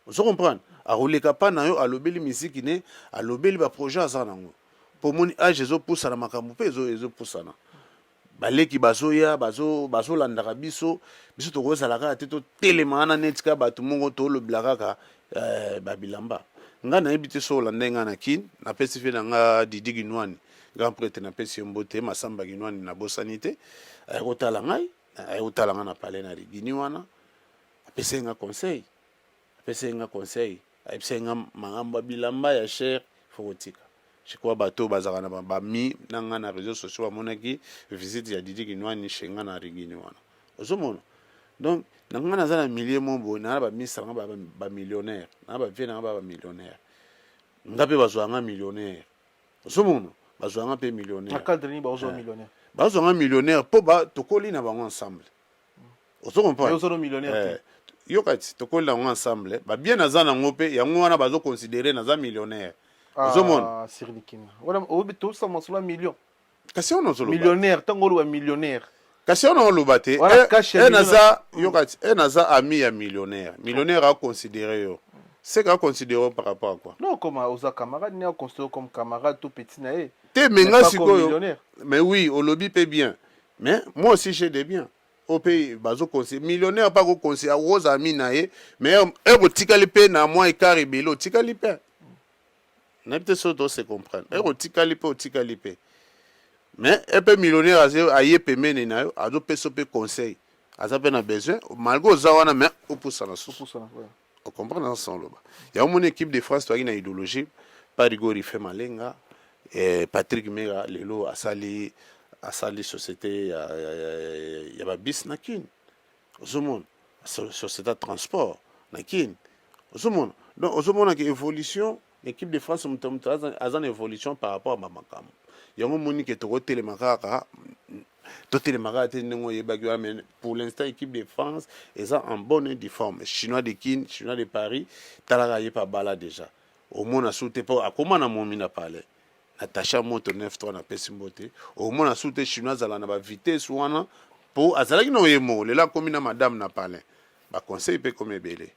ozo comprendre akoleka pa na yo alobeli miziki ne alobeli ba projet aza nango po omoni age ezopusana makambo mpe ezopusana Baleki bazoya bazo bazolandaka biso, biso tokozala kaka te totelema wana neti kaka bato moko tolobela kaka eh, ba bilamba. Nga nayebi te soki olandaki nga na Kin, napesi vie na nga Didi Ginwani, grand prêtre napesi ye mbote, Masamba Ginwani nabosani te, aye kotala ngai, aye kotala nga na palais na Rigini wana, apesaki nga conseil, apesaki nga conseil, ayebisaki nga makambo ya bilamba ya cher faut kotika. Je crois bato oyo bazalaka na ba amis na nga na reseaux sociaux bamonaki visite ya Didi Kinuani chez nga na Righini wana. Ozomona? Donc na nga naza na milieu moko boye, na ba mista na nga ba millionnaires, na ba vieux na nga ba millionnaires. Nga pe bazwa nga millionnaire. Ozomona? Bazwa nga pe millionnaire. Na cadre nini bazwa millionnaire? Bazwa nga millionnaire po ba tokoli na bango ensemble. Ozo comprendre? Ozo no millionnaire te. Eh, yoka ti tokoli na yango ensemble, ba bien naza na yango pe yango wana bazo considérer naza millionnaire. Ah, Ozomona? Cyril Kinga. Wana oyebi tosa masolo ya million. Kasi wana ozoloba. Millionnaire, tango oloba millionnaire. Kasi wana oloba te. Wana Eh, cash ya eh, million naza yoka ti, eh, naza ami ya millionnaire. Millionnaire a considérer yo. C'est qu'a considérer yo par rapport à quoi? Non, comme oza camarade, ni a considérer comme camarade to petit na ye. Te mais Mais nga pas comme sikoyo. millionnaire. Mais oui, olobi pe bien. Mais moi aussi j'ai des biens. Oyo pe bazo conseiller millionnaire pa ko conseiller akoza ami na ye mais heure otikali pe na mwa écart ebele otikali pe. Nayebi te soki to se comprendre. Heure otikali pe otikali pe. Mais heure pe millionnaire aze aye pembeni na yo azopesa yo pe conseil. Aza pe na besoin malgré oza wana mais opusana susu. Opusana, ouais. O comprendre na sans loba. Yango moni équipe de France toyaki na idéologie Parigo Rife Malenga eh, Patrick Mera lelo asali asali société ya, ya, ya, ya ba bis na Kin. Ozomona société ya transport na Kin. Ozomona donc ozomona ke évolution équipe de France moto moto aza na évolution par rapport à makambo. Yango moni ke tokotelema kaka totelema kaka te ndenge oyebaki wana mais pour l'instant équipe de France eza en bonne et due forme. Chinois de Kin, Chinois de Paris, talaka ye pa bala déjà. Omona su te po akoma na momi na palais. Natacha Moto 9-3 napesi mbote. Omona su te Chinois azala na ba vitesse wana po azalaki na oye moko lelo akomi na madame na palais. Ba conseil pe ekomi ebele.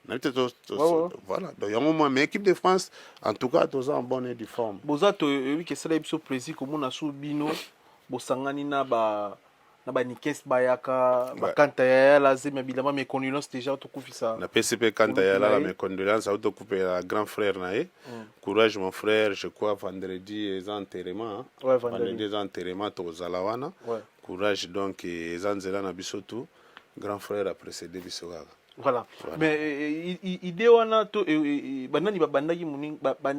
Nayebi te to, to, Ouais, ouais. voilà. Donc yango moi mais équipe de France en tout cas toza en bonne et due forme. Boza to oyebi ke esala biso plaisir komona su bino bosangani na ba na ba Nikes bayaka ba Ouais. Kanta Yayala zemi ya bilamba mes condoléances déjà tokufisa. Napesi pe Kanta Kulutu Yayala na ye. mes condoléances auto kupela grand frère na ye. Courage mon frère, je crois vendredi eza enterrement. Hein? Ouais, vendredi. Vendredi eza enterrement tokozala wana. Ouais. Courage donc eza nzela na biso tout. Grand frère a précédé biso kaka. Voilà. Voilà. Mais eh, eh, idée wana to eh, banani babandaki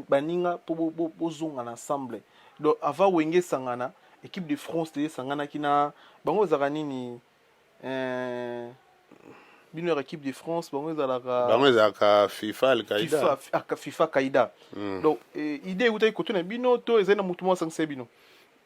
baninga po bozonga na ensemble. Donc avant Wenge sangana, équipe de France te sanganaki na bango ezalaka nini euh, bino ya équipe de France bango ezalaka bango ezalaka FIFA Al-Qaïda. FIFA, ah, FIFA Qaïda. Donc idée eutaki koto na bino to ezali na motu moko asangisa bino.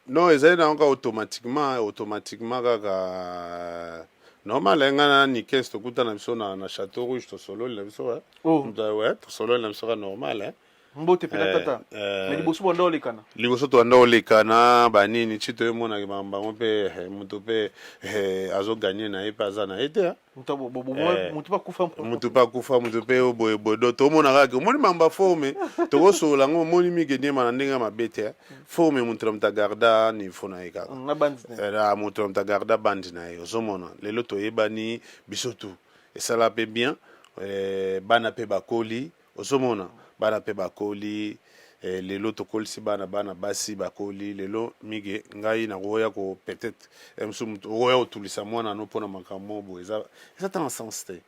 Non ezali na yango kaka automatiquement automatiquement kaka normal eh, nga na Nikes tokutana biso na, na Chateau Rouge tosololi na biso eh. Oh. Moto, ouais, tosololi na biso kaka normal eh. Mbote pena Eh, tata. eh, Mais liboso banda olekana. liboso tobanda kolekana banini ti toyemonaki bango mpe eh, moto mpe eh, azoganye na ye mpe aza na ye te eh. Eh. Moto mpe akufa moto mpe akufa moto mpe oyo boye boye donc tomona kaka omoni mambo ya forme tokosolola yango omoni mike niema na ndenge ya mabe te forme moto na moto agarda niveau na ye kaka na bandi na ye eh, moto na moto agarda bandi na ye ozomona lelo toyebani biso tu esala mpe bien eh, bana mpe bakoli Ozomona bana pe bakoli eh, lelo tokolisi bana bana basi bakoli lelo migue ngai nakoya ko peut-être eh, mosusu moto okoya kotulisa mwana no mpona makambo moko boye eza eza ta na sens te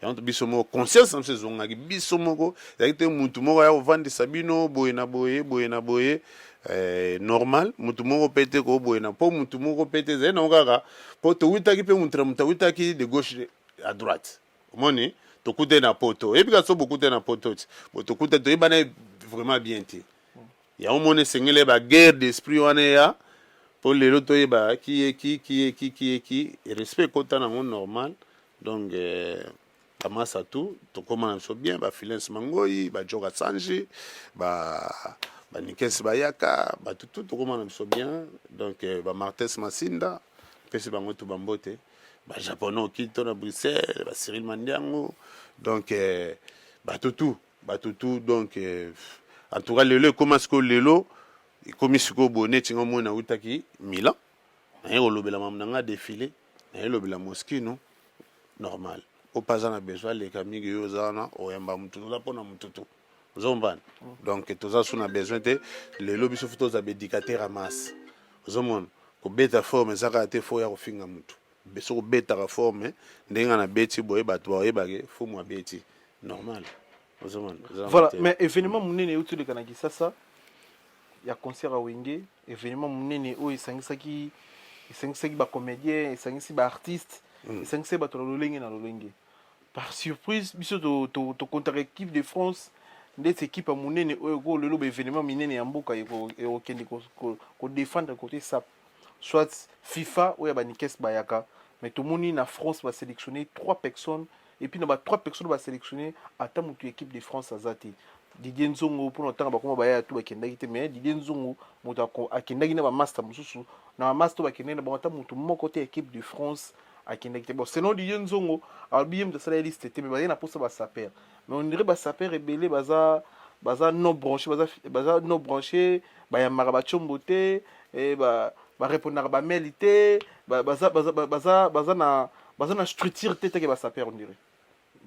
yango biso moko conscience na biso ezongaki biso moko ezalaki te mutu moko aya kovandisa bino boye na boye boye na boye eh, normal mutu moko pe te koboye na mpo mutu moko pe te ezali nango kaka mpo towutaki mpe mutu na mutu awutaki de gauche à droite Omoni tokutani na poto oyebi kaka soki bokutani na poto ti bo tokutani toyebana vraiment bien te yango moni esengeli ba guerre d'esprit wana eya po lelo toyeba ki ye ki ki ye ki ki ye ki respect ekota nango normal donc euh, bamasa tout tokóma na biso bien ba filens mangoyi ba joka sanji ba banikesi bayaka bato tout tokóma na biso bien donc euh, ba martes masinda pesi bango tout bambote ba japonais okito na Bruxelles ba Cyril Mandiango donc eh, bato tout bato tout donc eh, en tout cas lelo ekoma sikoyo lelo ekomi sikoyo boye neti nga omoni nautaki Milan naye kolobela mamu na nga défilé naye lobela Moschino normal oyo mpe aza na besoin aleka mingi yo oza wana oyamba motu oza mpo na motu tu ozo comprendre donc toza su na besoin te lelo biso fo toza baéducateur ya masse ozomona kobeta forme eza kaka te fo ya kofinga motu soki obetaka forme ndenge nga nabeti boye bato bakoyebake fumu abeti normal ozomona voilà mais événement monene euti oleka na kisasa. ya concert ya Wenge, événement monene oyo esangisaki esangisaki ba comédiens, esangisi ba artistes, esangisaki bato na lolenge na lolenge. Par surprise, biso to to to contaka équipe de France ndeti équipe ya monene oyo ko lelo ba événement minene ya mboka ekokende ko, ko, ko défendre côté sap soit FIFA oyo ya ba Nikes bayaka mais tomoni na France ba sélectionner trois personnes et puis na ba trois personnes ba sélectionner ata moto ya équipe de France aza te. Didier Nzongo mpona otanga bakoma bayaya tu bakendaki te mais Didier Nzongo moto akendaki na ba master mosusu na ba master bakendaki na bango ata moto moko te ya équipe de France akendaki te. Bon, selon Didier Nzongo alobi ye moto asala ye liste te mais bazali na mposa ba saper mais on dirait ba saper ebele baza baza non branché, baza, baza non branché, bayambaka bacombo te eh, ba barépondaka ba mail te, baza, baza, baza, baza na baza na structure te teke ba saper on dirait.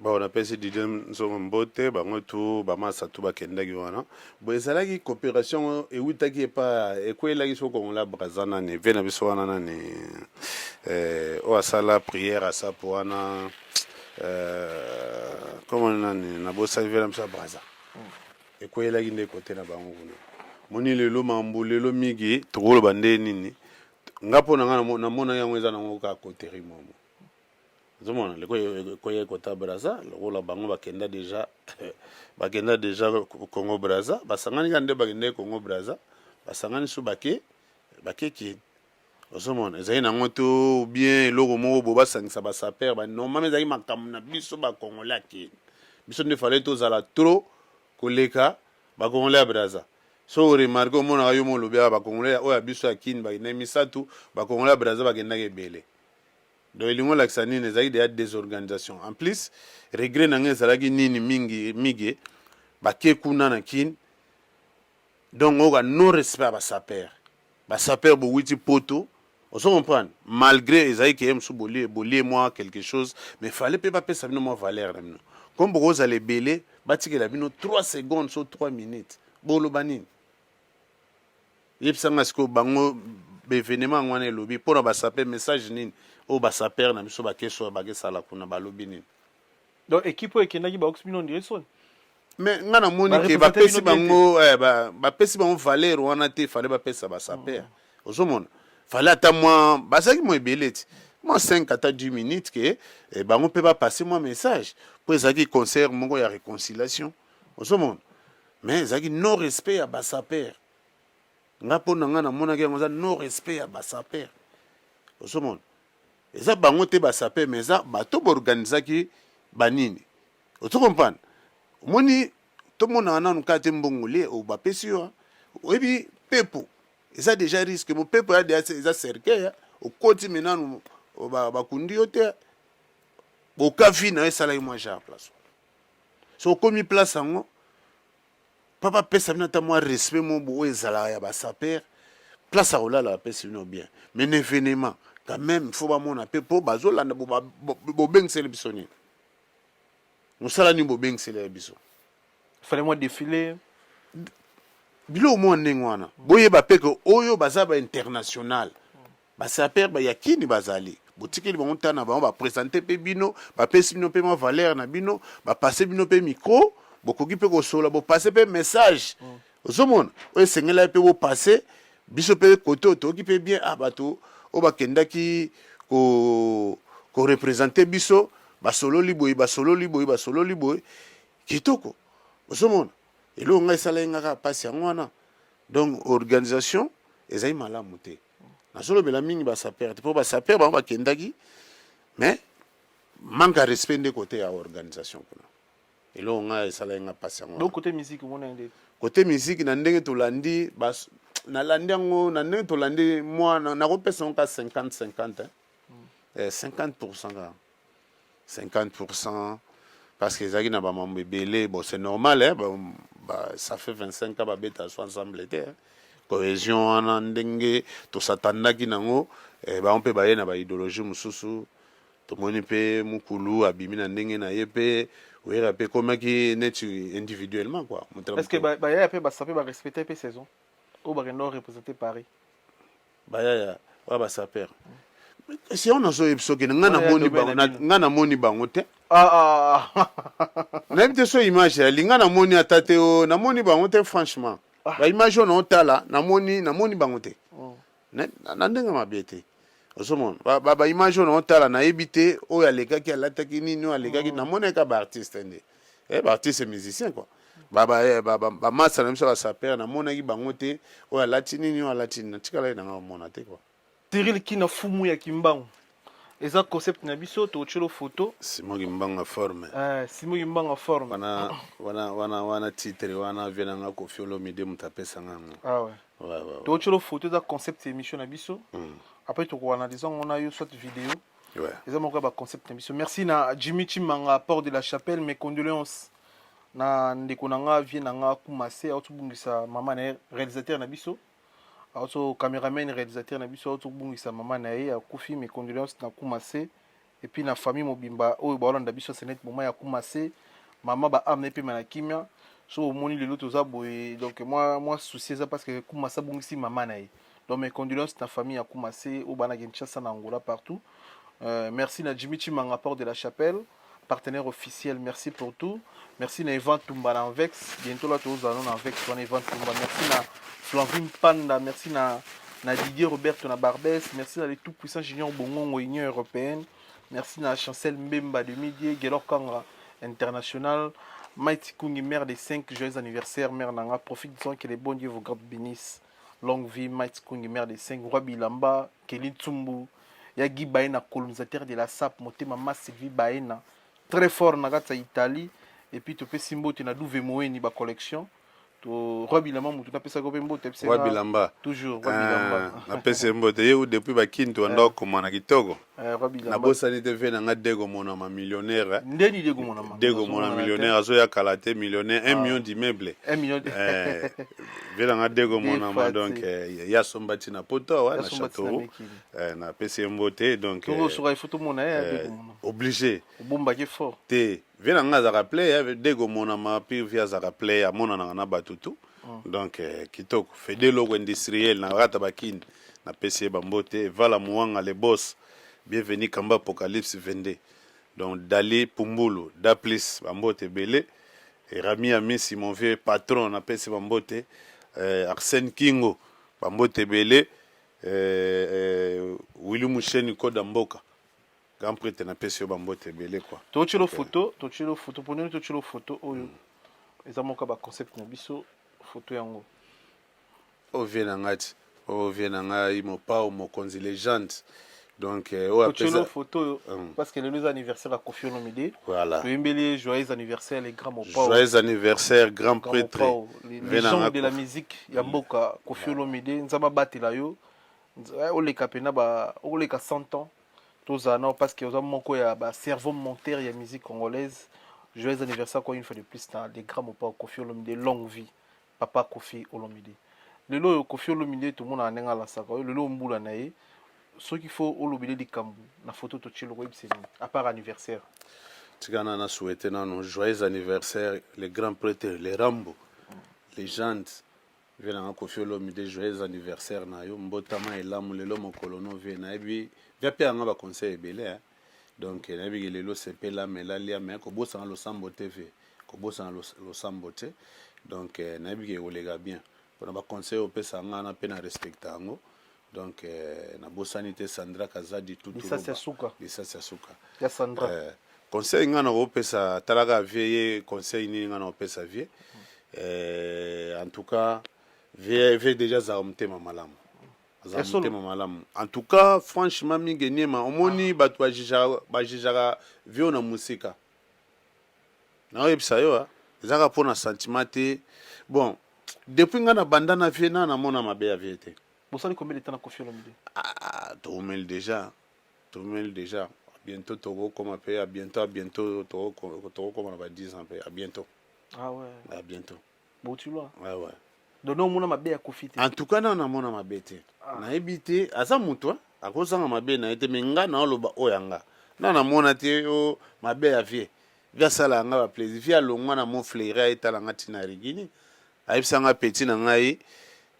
Bon, napesi Didier Nzongo mbote, bango tu bamasa tu bakendaki wana. Bon, ezalaki coopération ewutaki epa ekweyelaki so Kongola Brazza nani vie na biso wana nani eh, oyo asala prière asapo wana eh, comment nani nabosaki vie na biso ya Brazza ekweyelaki nde kote na bango kuna. Moni lelo mambo lelo mingi tokoloba nde nini nga mpo na nga namonaki yango eza nango kaka coterie momo Ozomona leko ekoya ekota Brazza lokola bango bakenda deja bakenda deja Congo Brazza basangani kaka nde bakendaki Congo Brazza basangani so bake bake kin ozomona ezali nango to bien eloko moko bo basangisa ba sapeur ba normalement ezalaki makambo na biso ba congolais ya kin biso nde fallait tozala trop koleka ba congolais ya Brazza so oremarke omonaka yo mo olobi awa ba congolais oyo ya biso ya kin bakendaki misato ba congolais ya Brazza bakendaki ebele Donc elingi olakisa nini? Ezalaki deja desorganisation. En plus regret na ngai ezalaki nini mingi migue bake kuna na kin donc oyoka non respect ya ba sapeur. Ba sapeur bowiti poto ozo comprendre malgre ezalaki ke ye mosusu bolie bolie mwa quelque chose mais fallait pe bapesa bino mwa valeur na bino comme bokozala ebele batikela bino 3 secondes so 3 minutes boloba nini? Yebisa nga sikoyo bango ba evenement yango wana elobi pona ba saper message nini oyo ba saper na biso bake so bake sala kuna balobi nini? Donc equipe oyo ekendaki baox bino on dirait soni. Mais nga namoni ke bapesi bango eh, bapesi bango valeur wana te fallait bapesa ba saper. Mm. Ozomona fallait ata mwa bazalaki mwa ebele ti mwa 5 ata 10 minutes ke eh, bango mpe bapase mwa message mpo ezalaki concert moko ya réconciliation ozomona mais ezalaki non respect ya ba saper nga mpo na nga namonaki yango eza non respect ya ba saper ozomona eza bango te ba saper mais eza bato baorganisaki banini ozo comprendre omoni tomonaka nanu kaka te mbongo lie oyo bapesi yo oyebi pepo eza deja risque mopepo ya deja eza cercueil okoti me nanu bakundi yo te bokavi na yo esalaki mwa genre place so okomi place yango papa apesa bino ata mwa respect moko boye oyo ezalaka ya basaper place ya kolala bapesi bino bien mais na événement quand même faut bamona mpe mpo bazolanda bobengiseli biso nini mosala nini bobengiseli ya biso fallait mwa défilé biloko mwa ndenge wana boyeba mpe ke oyo baza ba international Ba sapeurs ba ya kin bazali botikeli bango temps na bango ba presenter pe bino ba pesi bino pe mwa valeur na bino ba passer bino pe micro bokoki pe kosola bo passer pe message ozomona oyo esengelaki pe bo passer biso pe kote oyo toyoki pe bien ah bato oyo bakendaki ko ko representer biso basololi boye basololi boye basololi boye kitoko ozomona eloko ngai esalaki ngai kaka mpasi yango wana donc organisation ezali malamu te Nazolobela mingi ba sapeur te po ba sapeur bango bakendaki mais manque ya respect nde kote ya organisation kuna eloko ngai esalaki nga mpasi yango. Donc côté musique omona nde côté musique na ndenge tolandi ba nalandi yango na ndenge tolandi mwa nakopesa yango ka 50 50 hein? Mm. Eh, 50 pourcent kaka 50 pourcent parce que ezalaki na bamambo ebele bon c'est normal hein, ba, ba, ça fait 25 ans babeta so ensemble te hein. cohésion wana ndenge tosatandaki nango eh, bango mpe baye na baidéologie mosusu tomoni mpe mukulu abimi na ndenge na ye mpe wera mpe ekomaki neti individuellement quoi est ce que bayaya mpe basape barespecte mpe saison oyo bakenda représente paris Bayaya oyo ba sapeur. Si on azo yebiso ke nga namoni bango nga namoni bango te. Ah ah. Nayebi te so image ya linga namoni ata te o namoni bango te franchement. Ah. Ba image oyo naotala namoni namoni bango te. Mm. Na, na ndenge mabe te. Ozomona ba, ba, ba image oyo naotala nayebi te oyo alekaki alataki nini oyo alekaki mm. namoni kaka ba artiste nde. Eh, ba artiste musicien quoi. Ba ba eh, ba, ba, ba masta na biso ba sapeur namonaki bango te oyo alati nini oyo alati nini natikalaki nanga komona te quoi. Cyril Kina fumu ya Kimbangu. Eza concept na biso tokotielo photo. Simon Kimbangu ya forme. Eh, Simon Kimbangu ya forme. Wana wana wana wana titre wana vie na nga Koffi Olomide moto apesa nga yango. Ah ouais. Ouais ouais. ouais. Tokotielo photo eza concept ya émission na biso. Mm. Après toko analyser ngo na yo soit vidéo. Ouais. Eza moko ya ba concept na biso. Merci na Jimmy Chimanga port de la Chapelle mes condoléances na ndeko na nga vie na nga Kumase aotubungisa mama na ye réalisateur na biso. Auto cameraman realisateur na biso auto kobungisa mama na ye akufi mes condoléances na Kumase et puis na famille mobimba oyo baolanda biso c'est net moment ya Kumase mama ba ame epema na kimia so omoni lelo toza boye donc moi moi souci eza parce que Kumase abungisi mama na ye donc mes condoléances na famille ya Kumase oyo bana Kinshasa na Angola partout euh, merci na Jimmy Chimanga port de la Chapelle partenaire officiel merci pour tout merci na Evan Tumba na Anvex bientôt là tozala na Anvex wana Evan Tumba merci na Flanvin Panda merci na na Didier Roberto na Barbès merci na le tout puissant Junior Bongongo Union européenne merci na Chancel Mbemba de Midi Gelor Kanga international Mighty Kungi mère des 5 joyeux anniversaire mère nanga profite-en que les bons dieux vous garde bénisse longue vie Mighty Kungi mère des 5 roi Bilamba Kelly Tsumbu ya Guy Baena colonisateur de la SAP motema ma Sylvie Baena très fort na kati ya Italie et puis topesi mbote na Douve Moeni ba collection to roi bilamba mutu napesaka mpe mbote roi bilamba toujours roi bilamba ah, napesi ye mbote ye depuis bakini tobanda kokoma na kitoko eh, nabosani te ve na nga dego monama millionnaire eh. ndeni dego monama dego monama millionnaire azoya kala te millionnaire 1 ah. million d'immeuble 1 million eh, ve na nga dego monama donc ye asomba ti na poto awa na château Eh, napesi ye mbote donc eh, soka il faut tomona ye eh, obligé obombaki fort te vie na nga azalaka play de komonama pire vie azalaka play amonanaka na bato tout mm. donc eh, kitoko fede eloko industriel na kata bakini napesi ye bambote vala muwanga le boss bienvenu kamba apocalypse 22 donc dali pumbulu da plus bambote ebele rami amisi mon vieux patron napesi bambote eh, arsène kingo bambote ebele Eh, eh, Willy Musheni koda mboka grand prêtre napesi yo bambote ebele quoi. Totyelo photo, totyelo photo pona nini totyelo photo oyo mm. eza moko ba concept na biso photo yango. Oyo vie na ngai ti oyo vie na ngai mopao mokonzi legende donc euh, oyo apesa photo oyo mm. parce que lelo eza anniversaire ya Koffi Olomide. Voilà. Toyembeli ye joyeux anniversaire les grands mopao. Joyeux anniversaire grand, grand prêtre. Mopao, légende de la musique ya mboka Koffi Olomide nzambe abatela yo eh, oleka pena ba oleka 100 ans tozala nao parce que oza moko ya ba cerveau monteur ya musique congolaise joyeux anniversaire encore une fois de plus na les grands mopao Koffi Olomide longue vie papa Koffi Olomide lelo oyo Koffi Olomide tomonaka ndenge alasaka oyo lelo mbula na ye soki fo olobele likambo na photo totie loko oyebisa nini à part anniversaire tika na na souhaite nano joyeux anniversaire le grand prêtre le rambo legende vie nanga Koffi Olomide joyeux anniversaire na yo mbotama elamu lelo mokolo no vie nayebi vie ape yanga ba conseil ebele hein. donc nayebi ke lelo sepela mela lia mais kobosana losambo te vie kobosana losambo te donc eh, nayebi ke ekoleka bien mpona ba conseil opesa nga na mpe na respecta yango donc eh, nabosani te Sandra Kazadi tutu lisasi ya suka lisasi ya suka ya Sandra eh, conseil nga nakopesa talaka vie ye conseil nini nga nakopesa vie eh, en tout cas vie, vie déjà azalaka motema malamu azalaka motema malamu en tout cas franchement mingi niema omoni ah. bato bajijaka vie oyo na mosika naoyebisa yo ezalaka mpo na sentiment te bon depuis nga na banda na vie na namona mabe ya vie te bosali combien de temps na Koffi Olomide ah, toumeli déjà toumeli déjà bientôt tokokoma mpe à bientôt à bientôt tokokoma na ba 10 ans mpe à bientôt ah ouais à bientôt bouti loin ah ouais donc omona mabe ya Koffi te en tout cas nano namona mabe te ah. nayebi te aza moto akozanga mabe na ye te me nga naoloba oyo ya nga na namona te o mabe ya vie vie asala yanga ba plaisir vie alongwa na mont fleuri ayetala nga ntina rigini ayebisa nga petit na ngai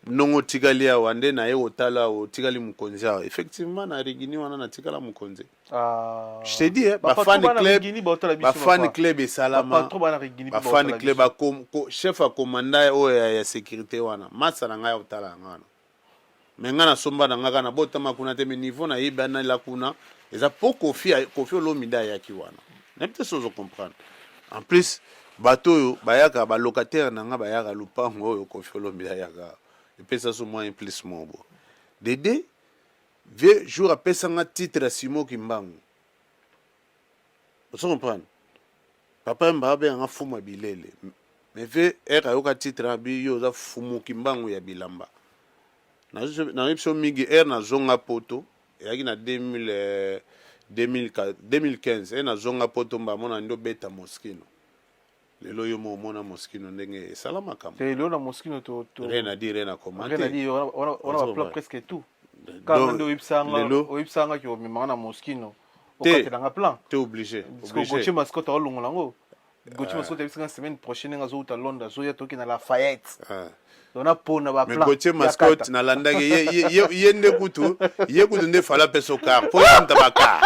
ndongo otikali awa nde naye kotala otikali mokonzi awa effectivement na rigini wana natikala mokonzi. Ah. Je te dis, hein, ba fan club, ba fan club esalama, ba fan club, ba chef ya commanda oyo ya, ya sécurité wana, masa na ngai otala yango wana. Mais ngai nasomba na ngai kaka nabotama kuna te, mais niveau nayebi anela kuna eza po Koffi, Koffi Olomide ayaki wana. Nayebi te soki ozo comprendre. En plus bato oyo bayaka ba locataire na ngai bayaka lupango oyo Koffi Olomide ayaka epesa so mwa un plus moko boye. Dede Vieux jour apesa nga titre ya Simon Kimbangu. Ozo comprendre? Papa Wemba abenga nga fumu ya bilele. Mais vieux heure ayoka titre abi yo oza fumu Kimbangu ya bilamba. Nayebi biso mingi heure nazonga poto eyaki na 2000, 2015 heure nazonga poto mbamo na ndo beta Moschino. Lelo yo mo omona Moschino ndenge esala makambo. Te lelo na Moschino to to rien à dire rien à commenter. Rien à dire wana wana ba plan presque tout. Kaka nde oyebisa nga oyebisa nga ki omema na Moschino. Okatela nga plan. T'es obligé. Parce que Gauthier Mascotte alongola ngo. Gauthier Mascotte ayebisa nga semaine prochaine nga zo uta Londres azoya toke na Lafayette. Ah. Donc na pona ba plan. Mais Gauthier Mascotte nalandaki ye ye ye nde kutu ye kutu nde fala peso car po ye mutu ba car.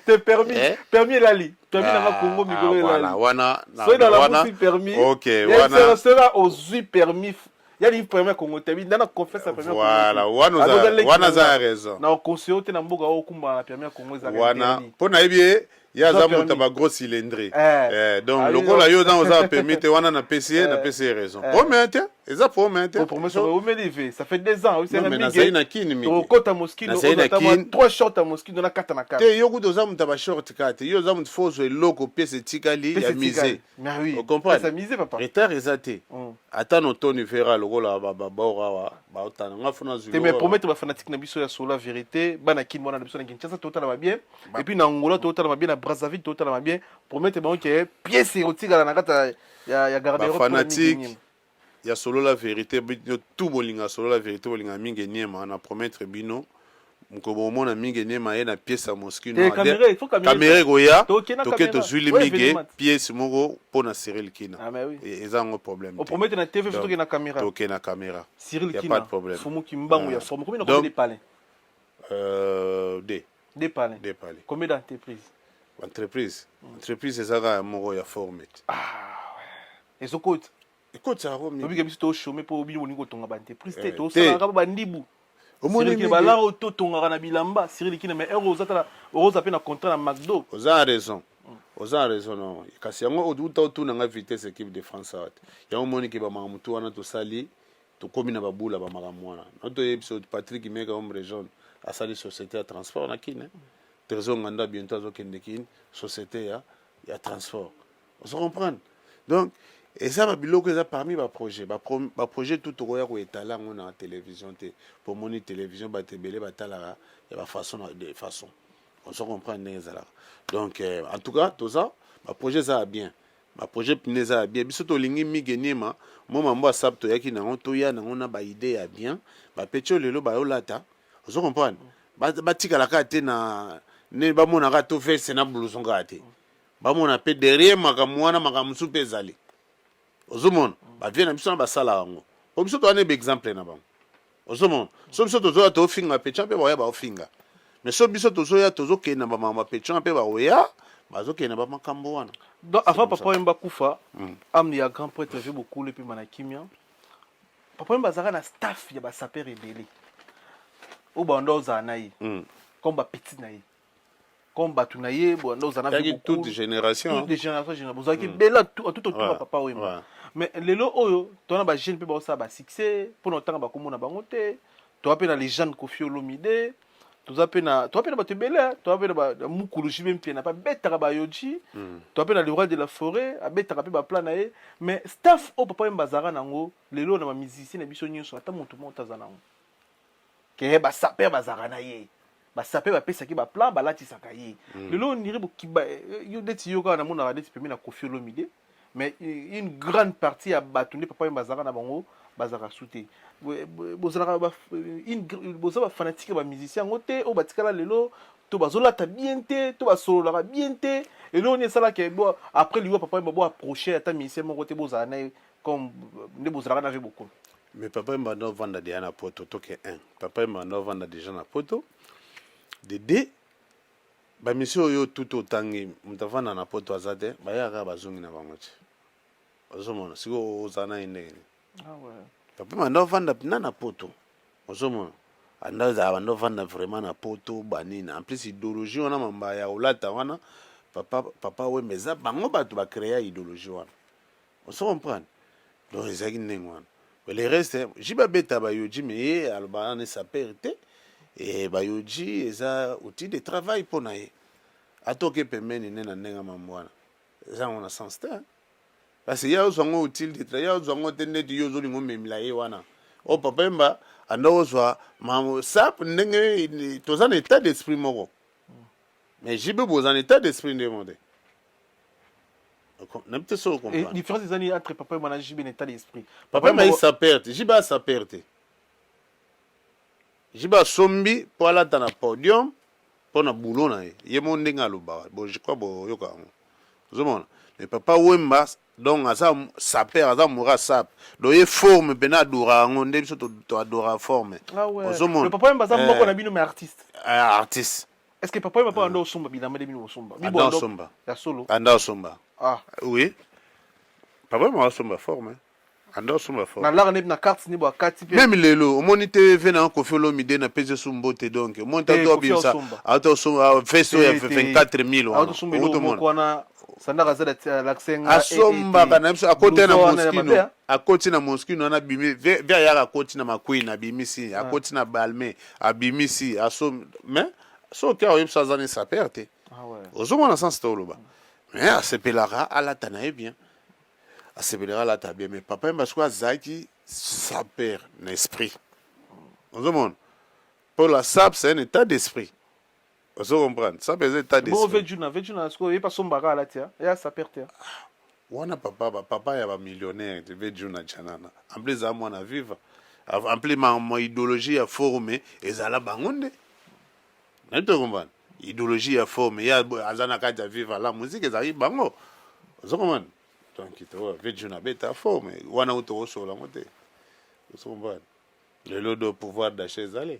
Te permis eh? permis elali. Permis na nga ah, Congo mikolo ah, elali. Voilà wana na na wana permis. OK wana sera ozui permis ya li permis Congo te bi ndana confesse permis Congo. Voilà wana oza wana za raison. Na conseiller te na mboka okumba na permis Congo ezaka. Wana po na yebi ye ye aza moto ya bagros cylindre eh. Eh, donc ah, lokola yo oza oza permis te wana napesi ye eh. napesi ye raison promete te eza promete te ça fait deux ans mais nazali na kini mingi Moschino nazali na kini trois shorts ya Moschino na kata na kata te yo kutu oza moto ya bashort kaka te yo oza moto fo ozwa eloko pièce etikali ya mise ocomprendre papa retard eza te mm. ata na otoni vera lokola babor awa baotana nga fo nazwi te mais promettre bafanatique na biso ya solo vérité bana kini wana na biso na Kinshasa totala ba bien et puis na Angola totala ba bien na Brazzaville totala ba bien promettre bango ke pièce ekotikala na kati ya ya garde-robe fanatique ya solola verite bino tout bolinga solola verite bolinga mingi niema na promettre bino mokolo bomona mingi niema ye na pièce ya Moschino kamera ekoya toke tozwili mingi pièce moko mpo na Cyril Kina ah, eza yango problème te promettre na TV toke na caméra toke na caméra Cyril Kina pas de problème Fumu Kimbangu ya forme combien de palais euh, deux deux palais deux palais combien d'entreprises entreprise entreprise eza kaka moko ya forme ah ouais ezokota ekotisa yango mingi obike biso tochome mpo bino bolingi kotonga baentreprise te eh, tosalaka ba bandibu omoniki balara oyo totongaka na bilamba Cyril Kina mais heure oza tala oza mpe na contrat na McDo oza na raison oza na raison non kasi yango uta otuna nga vitesse équipe de France awa te yango omoniki bamakambo tu wana tosali tokomi na babula bamakambo wana na toyebi biso Patrick Meka homme jaune asali société ya transport na Kin Trésor Nganda bientôt azokende Kin société ya ya transport ozo comprendre donc eza ba biloko eza parmi ba projet ba, pro, ba projet tout tokoya koetala yango na télévision te po omoni télévision bato ebele batalaka ya ba façon na de façon ozo comprendre ndenge ezalaka donc euh, en tout cas toza ba projet eza ya bien ba projet pine eza ya bien biso tolingi mige niema mo mambo ya sap toyaki nango toya nango na ba idée ya bien bapeti oyo lelo bayolata ozo comprendre batikala kaka te na ne bamonaka to veste na blouson kaka te bamona mpe derrière makambo wana makambo mosusu mpe ezali ozomona bavie na biso na basalaka yango po biso towana ebe exemple na bango ozomona so biso tozoya tofinga pecha mpe baoya baofinga mais so biso tozoya tozokende na bamakambo ya pecha mpe baoya bazokende na bamakambo wana donc avant papa oyemba kufa mm. ame ya grand prêtre vie bokulu epema na kimia papa oyemba azalaka na staff ya basaper ebele oyo banda ozala na ye mm. comme bapetit na ye comme bato na ye banda ozala na toute génération toute génération génération bozalaki mm. bela tout autour ya papa Wemba mais lelo oyo tona ba jeune mpe baosala ba succès mpona otanga bakombo na bango te toza mpe na legende Koffi Olomide toza mpe na toza mpe na bato ebele toza mpe na mukulu JB Mpiana mpe abetaka bayoji mm. toza mpe na le roi de la forêt abetaka mpe baplan na ye mais staff oyo papa Wemba azalaka nango lelo na bamusicien na biso nyonso ata moto moko te aza nango ke ba sapeur bazalaka na ye ba sapeur bapesaki ba plan balatisaka ye mm. lelo ondire bokiba eh, yo neti yo kaka namonaka neti pembe na Koffi Olomide mais eh, une grande partie ya bato nde papa ye bazalaka na bango bazalaka su te bozalaka boza bafanatike ya bamusicien yango te oyo batikala lelo to bazolata bien te to basololaka bien te eloko nini esalaka après liwa papa ye bo approche ata musicien moko te bozala na ye comme nde bozalaka na ve bokolo Mais papa Wemba ando vanda deja na poto toke un papa Wemba ando vanda deja na poto de deux. Ba missions oyo tout otangi moto avanda na poto aza te bayaka kaka bazongi na bango ti ozomona sikoyo ozala na ye ndenge nini ah ouais. Papa banda ovanda mpena na poto ozomona anda ozala banda ovanda vraiment na poto banini en plus idéologie wana mamba ya kolata wana papa papa wemba eza bango bato bacrea idéologie wana ozo comprendre donc ezalaki ndenge wana le reste jibe abeta bayoji me ye alobaka na saper te e bayoji eza outil de travail mpo na ye atoke pembeni nde na ndenge ya mambo wana eza yango na sens te parce que ye azwa yango outil de travail ye azwa yango te ndeti yo ozolinga omemela ye wana o papa yemba anda ozwa sap ndenge toza na état d'esprit moko mais jibe boza na état d'esprit nde mo te nayebi te soki ocomprendre différence eza nini entre papa yemba na JB na état d'esprit papa yemba ye saper te JB asaper te JB asombi mpo alata na podium mpo na boulot na ye ye mo ndenge alobaka bon je crois boyoka yango ozomona mais papa wemba donc aza saper aza moura sap donc ye forme mpena adora yango nde biso toadora forme ah ozomona papa wemba aza moko na bino mais artiste ah, artiste Est-ce que papa papa ando osomba bilamba nde bino bosomba? Bibo ando osomba. Ya solo. Anda osomba. Ah. Oui. Papa mwa osomba forme. Anda osomba forme. Na lara ne na carte ne bo akati pe. Même lelo omoni te ve na Koffi Olomide na pesi su mbote donc omoni ta to bimisa ata osomba veste ya 24000 wana. Osomba eloko moko wana sandaka aza l'accès nga. Asombaka na biso akoti na Moschino. Akoti na Moschino wana bimi ve ayaka akoti na McQueen abimisi akoti na Balmain abimisi aso mais soki aoyebisa aza ne saper te ah ozomona sens te oloba mais asepelaka alata na ye bien asepelaka alata bien mais papa yemba sikoyo azalaki saper na esprit ozomona mpo la sap c'est un état d'esprit ozo comprendre sap eza état d'esprit bon vejuna vejuna sikoyo ye pa sombaka alati ya saper te ah, wana papa ba papa ya ba millionnaire te vejuna chanana en plus aza mwana viva en plus ma, ma idéologie ya forme ezala bango nde nayebi te comprendre idéologie ya forme ye aza na kati ya viva la musique ezalaki bango ozo comprendre donc to vejuna abeta forme wana uto osola yango te ozo comprendre lelo do pouvoir d'achat ezali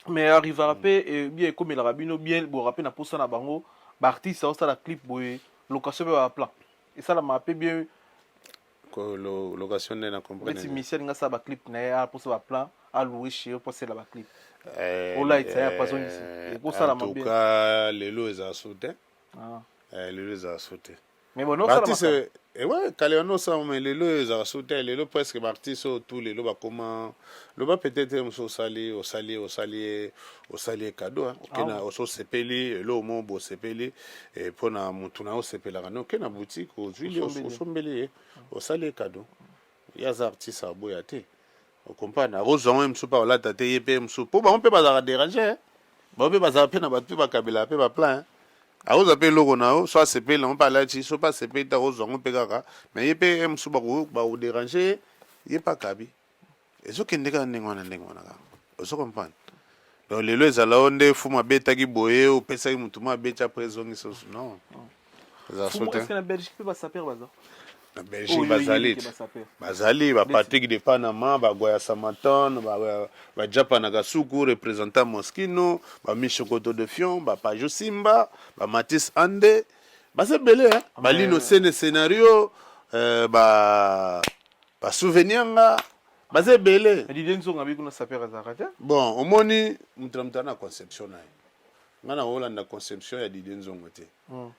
mais arrivera pe eh, bien ekomelaka bino bien bora pe na posa na bango ba artiste aosala clip boye location pe ba plan esalamaka pe bien Ko lo, location nde na comprendre neti misi alingi asala ba clip na ye aposa ba plan aloue chez yo mpo asala ba clip eh, olaitisa ye apazongisi eh, ekosalama en tout bien cas lelo ezala su te ah. eh, lelo ezala su te mais bon osala Baartiste, eh ouais, kale wana osala mais lelo oyo ezalaka su te lelo presque baartiste oyo tout lelo bakoma loba peut-être mosusu osali osali osali ye osali ye cadeau hein. oke na oso osepeli eloko moko bosepeli eh, mpo na motu na yo osepelaka ne oke na boutique ozwili osombeli ye osali ye cadeau ye aza artiste aboya te okomprendre akozwa yango ye mosusu mpe akolata te ye mpe ye mosusu mpo bango mpe bazalaka dérange hein. Bango pe bazala pe na batu pe bakabelaka pe ba plan hein. Akozwa pe eloko na yo, so asepeli nango pe alati, so pe asepeli te akozwa yango pe kaka, mais ye pe ye mosusu bako bako deranger ye, ye pe akabi. Ezo kende kaka ndenge wana ndenge wana kaka. Ozo comprendre? Donc lelo ezala yo nde fumu abetaki boye, opesaki mutu moko abeti après ezongi susu. Non. Ezala so te. Est-ce que na Belgique pe ba sapeurs baza? Na Belgique bazali bazali ba Patrick de Panama, ba Goya Samaton, ba ba Japa na Kasuku, représentant Moschino, ba Michokoto de Fion, ba Pajo Simba, ba Mathis Ande, baza ebele hein. Ba Lino Sene scénario, euh, ba ba souvenir nga baza ebele. Didier Nzonga bi kuna sapeur azalaka te. Bon, omoni mutu na mutu ana conception na ye. Nga na kolanda conception ya Didier Nzongo te.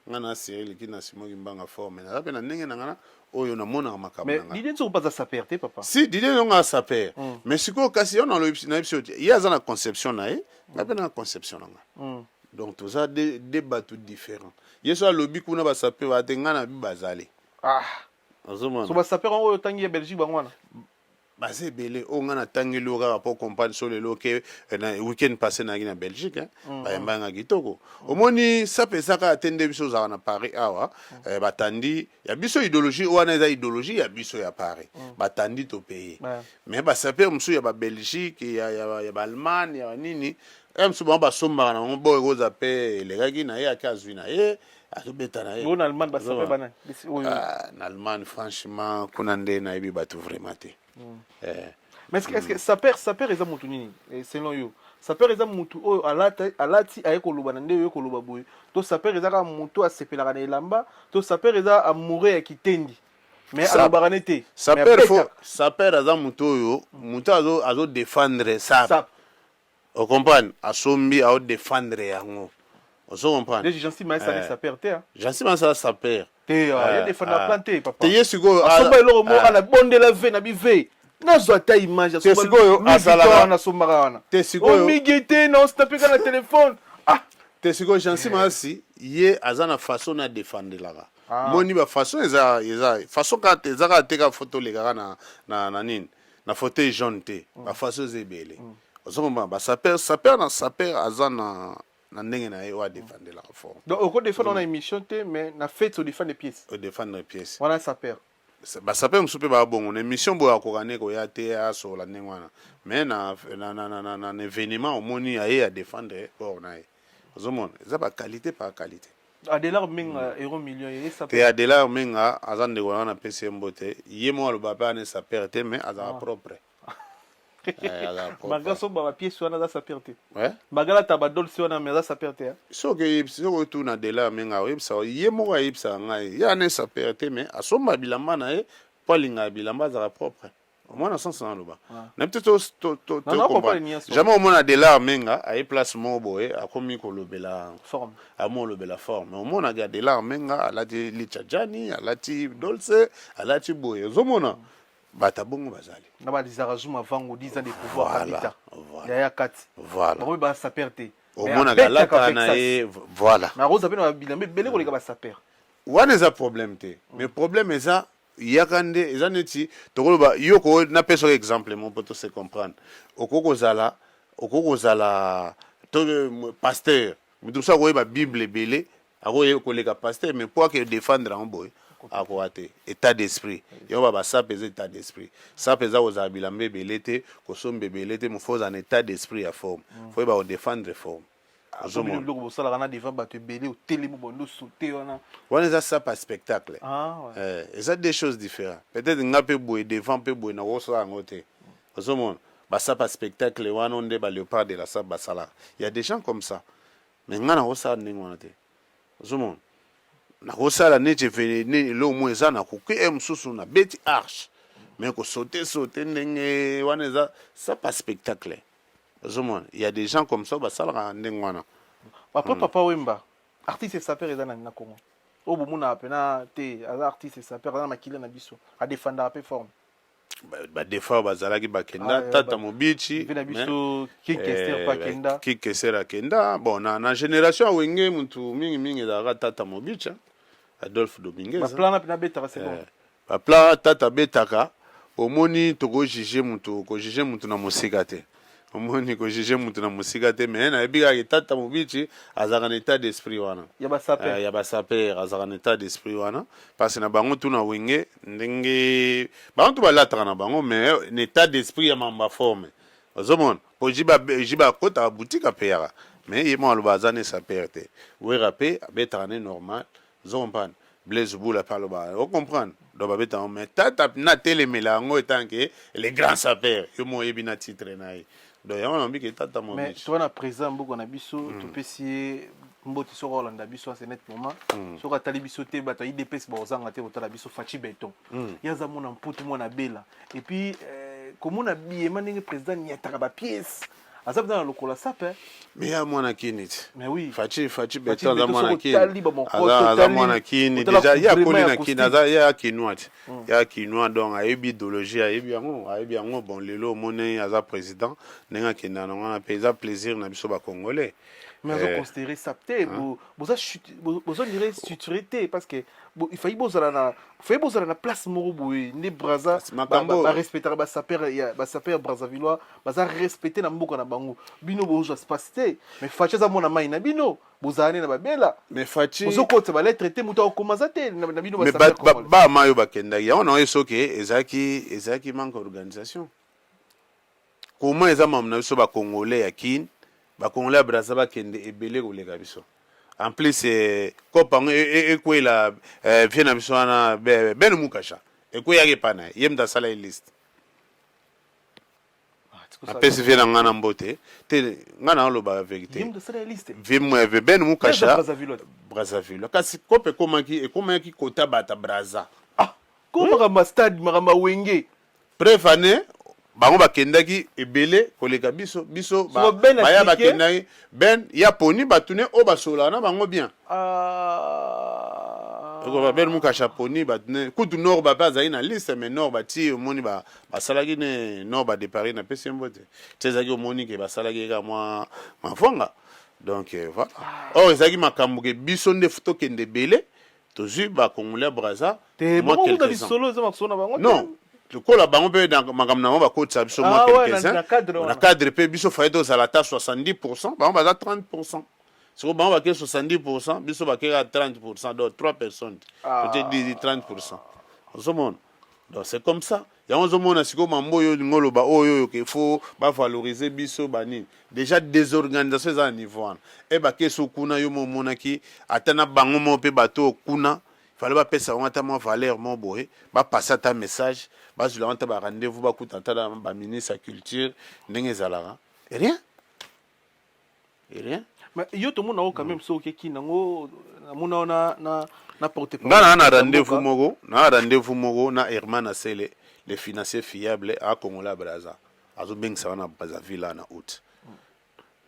Nga na Cyril ki na Simon Kimbanga fort mais naza pe na ndenge na nga na oyo na monaka makambo na Mais nga. Didier Nzongo pe aza sapeur te papa. Si Didier Nzongo aza sapeur. Mais sikoyo kasi yo na lobi na biso ye aza na conception na ye, nga pe na conception na nga. Donc toza deux deux batu différents. Ye so alobi kuna ba sapeur ba te nga na bi bazali. Ah. Ozomona. So ba sapeur oyo otangi ya Belgique bango wana. Baza ebele oyo nga natangeli yo kaka po comprendre so lelo ke eh, na week-end passé nayaki na Belgique hein, mm. bayamba nga kitoko mm. omoni sape eza kaka te nde biso ozalaka na Paris awa mm. eh, batandi ya biso idéologie wana eza idéologie ya biso ya Paris mm. batandi to paye yeah. mais basapeur mosusu ya ba Belgique ya, ya, ya ba Allemagne ya banini ya mosusu bango basombaka na bango bo ekoza mpe elekaki na ye ake azwi na ye azobeta na ye na Allemagne basape banani ah, na Allemagne franchement kuna nde nayebi bato vraiment te. Mm. Eh. Mais est-ce que saper saper eza mutu nini eh, selon yo? Saper eza mutu oyo alata alati aye koloba na nde oye koloba boye. To saper eza kaka mutu asepelaka na elamba, to saper eza amoureux ya kitendi. Mais alobaka ne te. Saper faut saper aza mutu oyo mutu azo azo défendre sap. Sap. O comprendre? Asombi ao défendre yango. Ozo comprendre? Deji Jansi Maesa eh. saper te. Jansi Maesa saper. Te ah, ye defendre na plan te papa. Te ye sikoyo asomba eloko moko ana bondela ve na bi ve. Nazwa ata image asomba. Te sikoyo azalaka wana asombaka wana. Te sikoyo omige te na osnapeka na telefone. Ah te sikoyo Jansi Maasi ye aza na façon na defendelaka. Ah. Moni ba façon eza eza façon kaka te eza kaka te kaka photo lekaka na na na nini na fauteuil jaune te. Ba façon eza ebele. Ozo comprendre ba saper saper na saper aza na na ndenge na ye oyo adefendelaka forme. Donc oko defendre wana émission te mais na fete o defendre pièce. O defendre pièce. Wana saper. Ba saper mosusu mpe baa bongo na émission boye akoka ne koya te asola ndenge wana mais na na na na, na, na événement omoni aye a defendre bord na ye. Ozomona eza ba qualité par qualité. Adelar Menga mm. euro million ye saper. Te Adelar Menga aza ndeko na napesi ye mbote ye moko aloba mpe ane saper te mais azala ah. propre. Malgré asomba ba pièces wana aza saper te. Malgré alata ba dolce wana mais aza saper te. Soki oyebisi soki otuna Dela Menga oyebisa ye moko ayebisaka ngai ye ane saper te mais asomba bilamba na ye mpo alingaka bilamba azalaka propre. Omona sens na loba. Na te to to to jamais omona Dela Menga aye place moko boye akomi kolobela forme. Akomi kolobela forme. Omonaka Dela Menga alati Licha Jani, alati dolce, alati boye. Ozomona bato ya bongo bazali na ba Lizarazu Mavango 10 ans de pouvoir voilà, kabita voilà. yaya kati voilà. bango ba saper te omonaka alata na ye voilà mais akoza mpe na bilamba ebele koleka ba saper wana eza problème te mais problème eza yaka nde eza neti tokoloba yo ko napesa yo exemple moko mpo to se comprendre okoki kozala okoki kozala to pasteur moto mosusu akoyeba bible ebele Akoki koleka pasteur mais po ake defendre yango boye akoka te. Etat d'esprit. Yango ba ba sape eza etat d'esprit. Sape eza kozala bilamba ebele te, kosomba ebele te, mais faut ozala na etat d'esprit ya forme. Faut oyeba ko defendre forme. Ozomona. Biloko bosalaka na devant bato ebele otelemi bondo saute wana. Wana eza sape ya spectacle. Ah, ouais. Eh, eza deux choses différentes. Peut-être nga pe boye devant pe boye nakosala yango te. Ozomona. Ba sape ya spectacle wana nde ba leopard de la sape basalaka. Il y a des gens comme ça. Mais nga nakosala ndenge wana te. Ozomona? Nakosala neti eloko moko eza na koki e mosusu na beti arche. Mais ko sauter sauter ndenge wana eza ça pas spectacle. Ozomona? Il y a des gens comme ça basalaka ndenge wana. Après hmm. Papa Wemba, artiste sapeur eza nani na Congo? Oyo bomonaka pena te aza artiste sapeur aza na makila na biso, adefendaka pe forme. Ba defao bazalaki bakenda ah, tata mobici kikester akenda bon na, na génération ya wenge mutu mingi mingi ezalaka tata mobici adolphe dominguez baplan eh, tata abetaka omoni tokojuge mutu kojuge mutu na mosika te omoni ko juger mutu na mosika te mais nayebi kaka ke tata mobici azalaka na état d'esprit wana ya basaper eh, ya basaper azalaka na état d'esprit wana parce na bango tu na wenge ndenge bango tu balataka na bango mais na état d'esprit ya mamba forme ozomona po jiba jiba akotaka boutique apeyaka mais ye moko aloba aza ne saper te wera pe abetaka ne normal Ozo comprendre? Blaise Bula pe aloba, o comprendre? Donc babeta yango mais tata na telemela yango etant que le grand sapeur. Yo mo oyebi na titre na ye. Donc yango na ke tata mo Mais toi na président mboka na biso mm. topesi ye mbote soki olanda biso à ce net moment mm. soki atali biso te bato ya idps bakozanga te kotala biso Fatshi Beton mm. ye aza mwana mputu mwana bela et puis euh, komona biyema ndenge président niataka ba pièces aza mpenza na lokola sape mais ya mwana kini ti mais oui faci faci beton aza mwana kini aza mwana kini déjà ye akoli na kini aza ye akinois ti mm. ye akinois donc ayebi idéologie ayebi yango ayebi yango bon lelo omoni aza président ndenge akenda na wana mpe eza plaisir na biso bacongolais mais azo eh. considérer sape te boza boza dire structuré te parce que il fallait bozala na fallait bozala na place moko boye nde braza ba respectaka ba sapeur ya ba sapeur brazzavillois baza respecte na mboka na bango bino bozwa space te mais Fatshi aza mwana mai na bino bozala ne na babela mais Fatshi ozokotisa ba lettre te moto akokoma aza te na bino ba sapeur ba mayo bakendaki yango na oyo soki ezalaki ezalaki manque organisation Comment eza mamu na biso ba congolais ya kin ba congolais ya brazza bakende ebele koleka biso en plus eh, cope yango ekwela eh, vie na biso wana ben mukasha ekweyaki epa na ye ye moto asala ye liste. Napesi vie na ngai na mbote te, ngai naoloba verité. Vie Ben Mukasha Brazzaville, kasi kope ekomaki ekomaki kota bata Brazza. Ah, ko makambo ya stade, makambo ya wenge. Preuve année bango bakendaki ebele koleka biso biso ba, ben baya bakendaki ben ya poni bato ne oyo basololaka na bango bien. Ah. Okoba Ben Mukasha poni bato ne kutu nord ba pe azalaki na liste mais nord bati omoni ba basalaki ne nord ba de Paris na pesi mbote ti ezalaki omoni ke basalaki ye kaka mwa mavwanga donc euh, voilà or ezalaki makambo ke biso nde tokende ebele tozwi ba congolais ya Brazza te mwa bango kuta quelques-uns. lisolo eza masolo na bango te. Non, lokola bango mpe na makambo na bango bakotisa biso mwa Ah ouais, quelques-uns na cadre na wana. cadre mpe biso faye tozala ata 70 bango baza 30 sikoyo bango bake 70 biso bake kaka 30 donc 3 personnes Ah. tote 30 ozomona donc c'est comme ça yango ozomona sikoyo mambo oyo olingi oloba oyo oyo ke faut bavaloriser biso banini déjà désorganisation eza na niveau wana e bakeso kuna yo mo omonaki ata na bango moko mpe bato oyo kuna fallait bapesa bango ata mwa valeur moko boye bapase ata message bazwila bango ata ba rendez-vous bakuta ata na baministre ya culture ndenge ezalaka et rien et rien. Mais yo tomona yango quand même soki okeki nango namona yo na na na porte nga naa na rendez-vous moko naa rendez-vous moko na Herman Asele le financier fiable a Congolais ya Brazza azobengisa nga na Brazzaville na août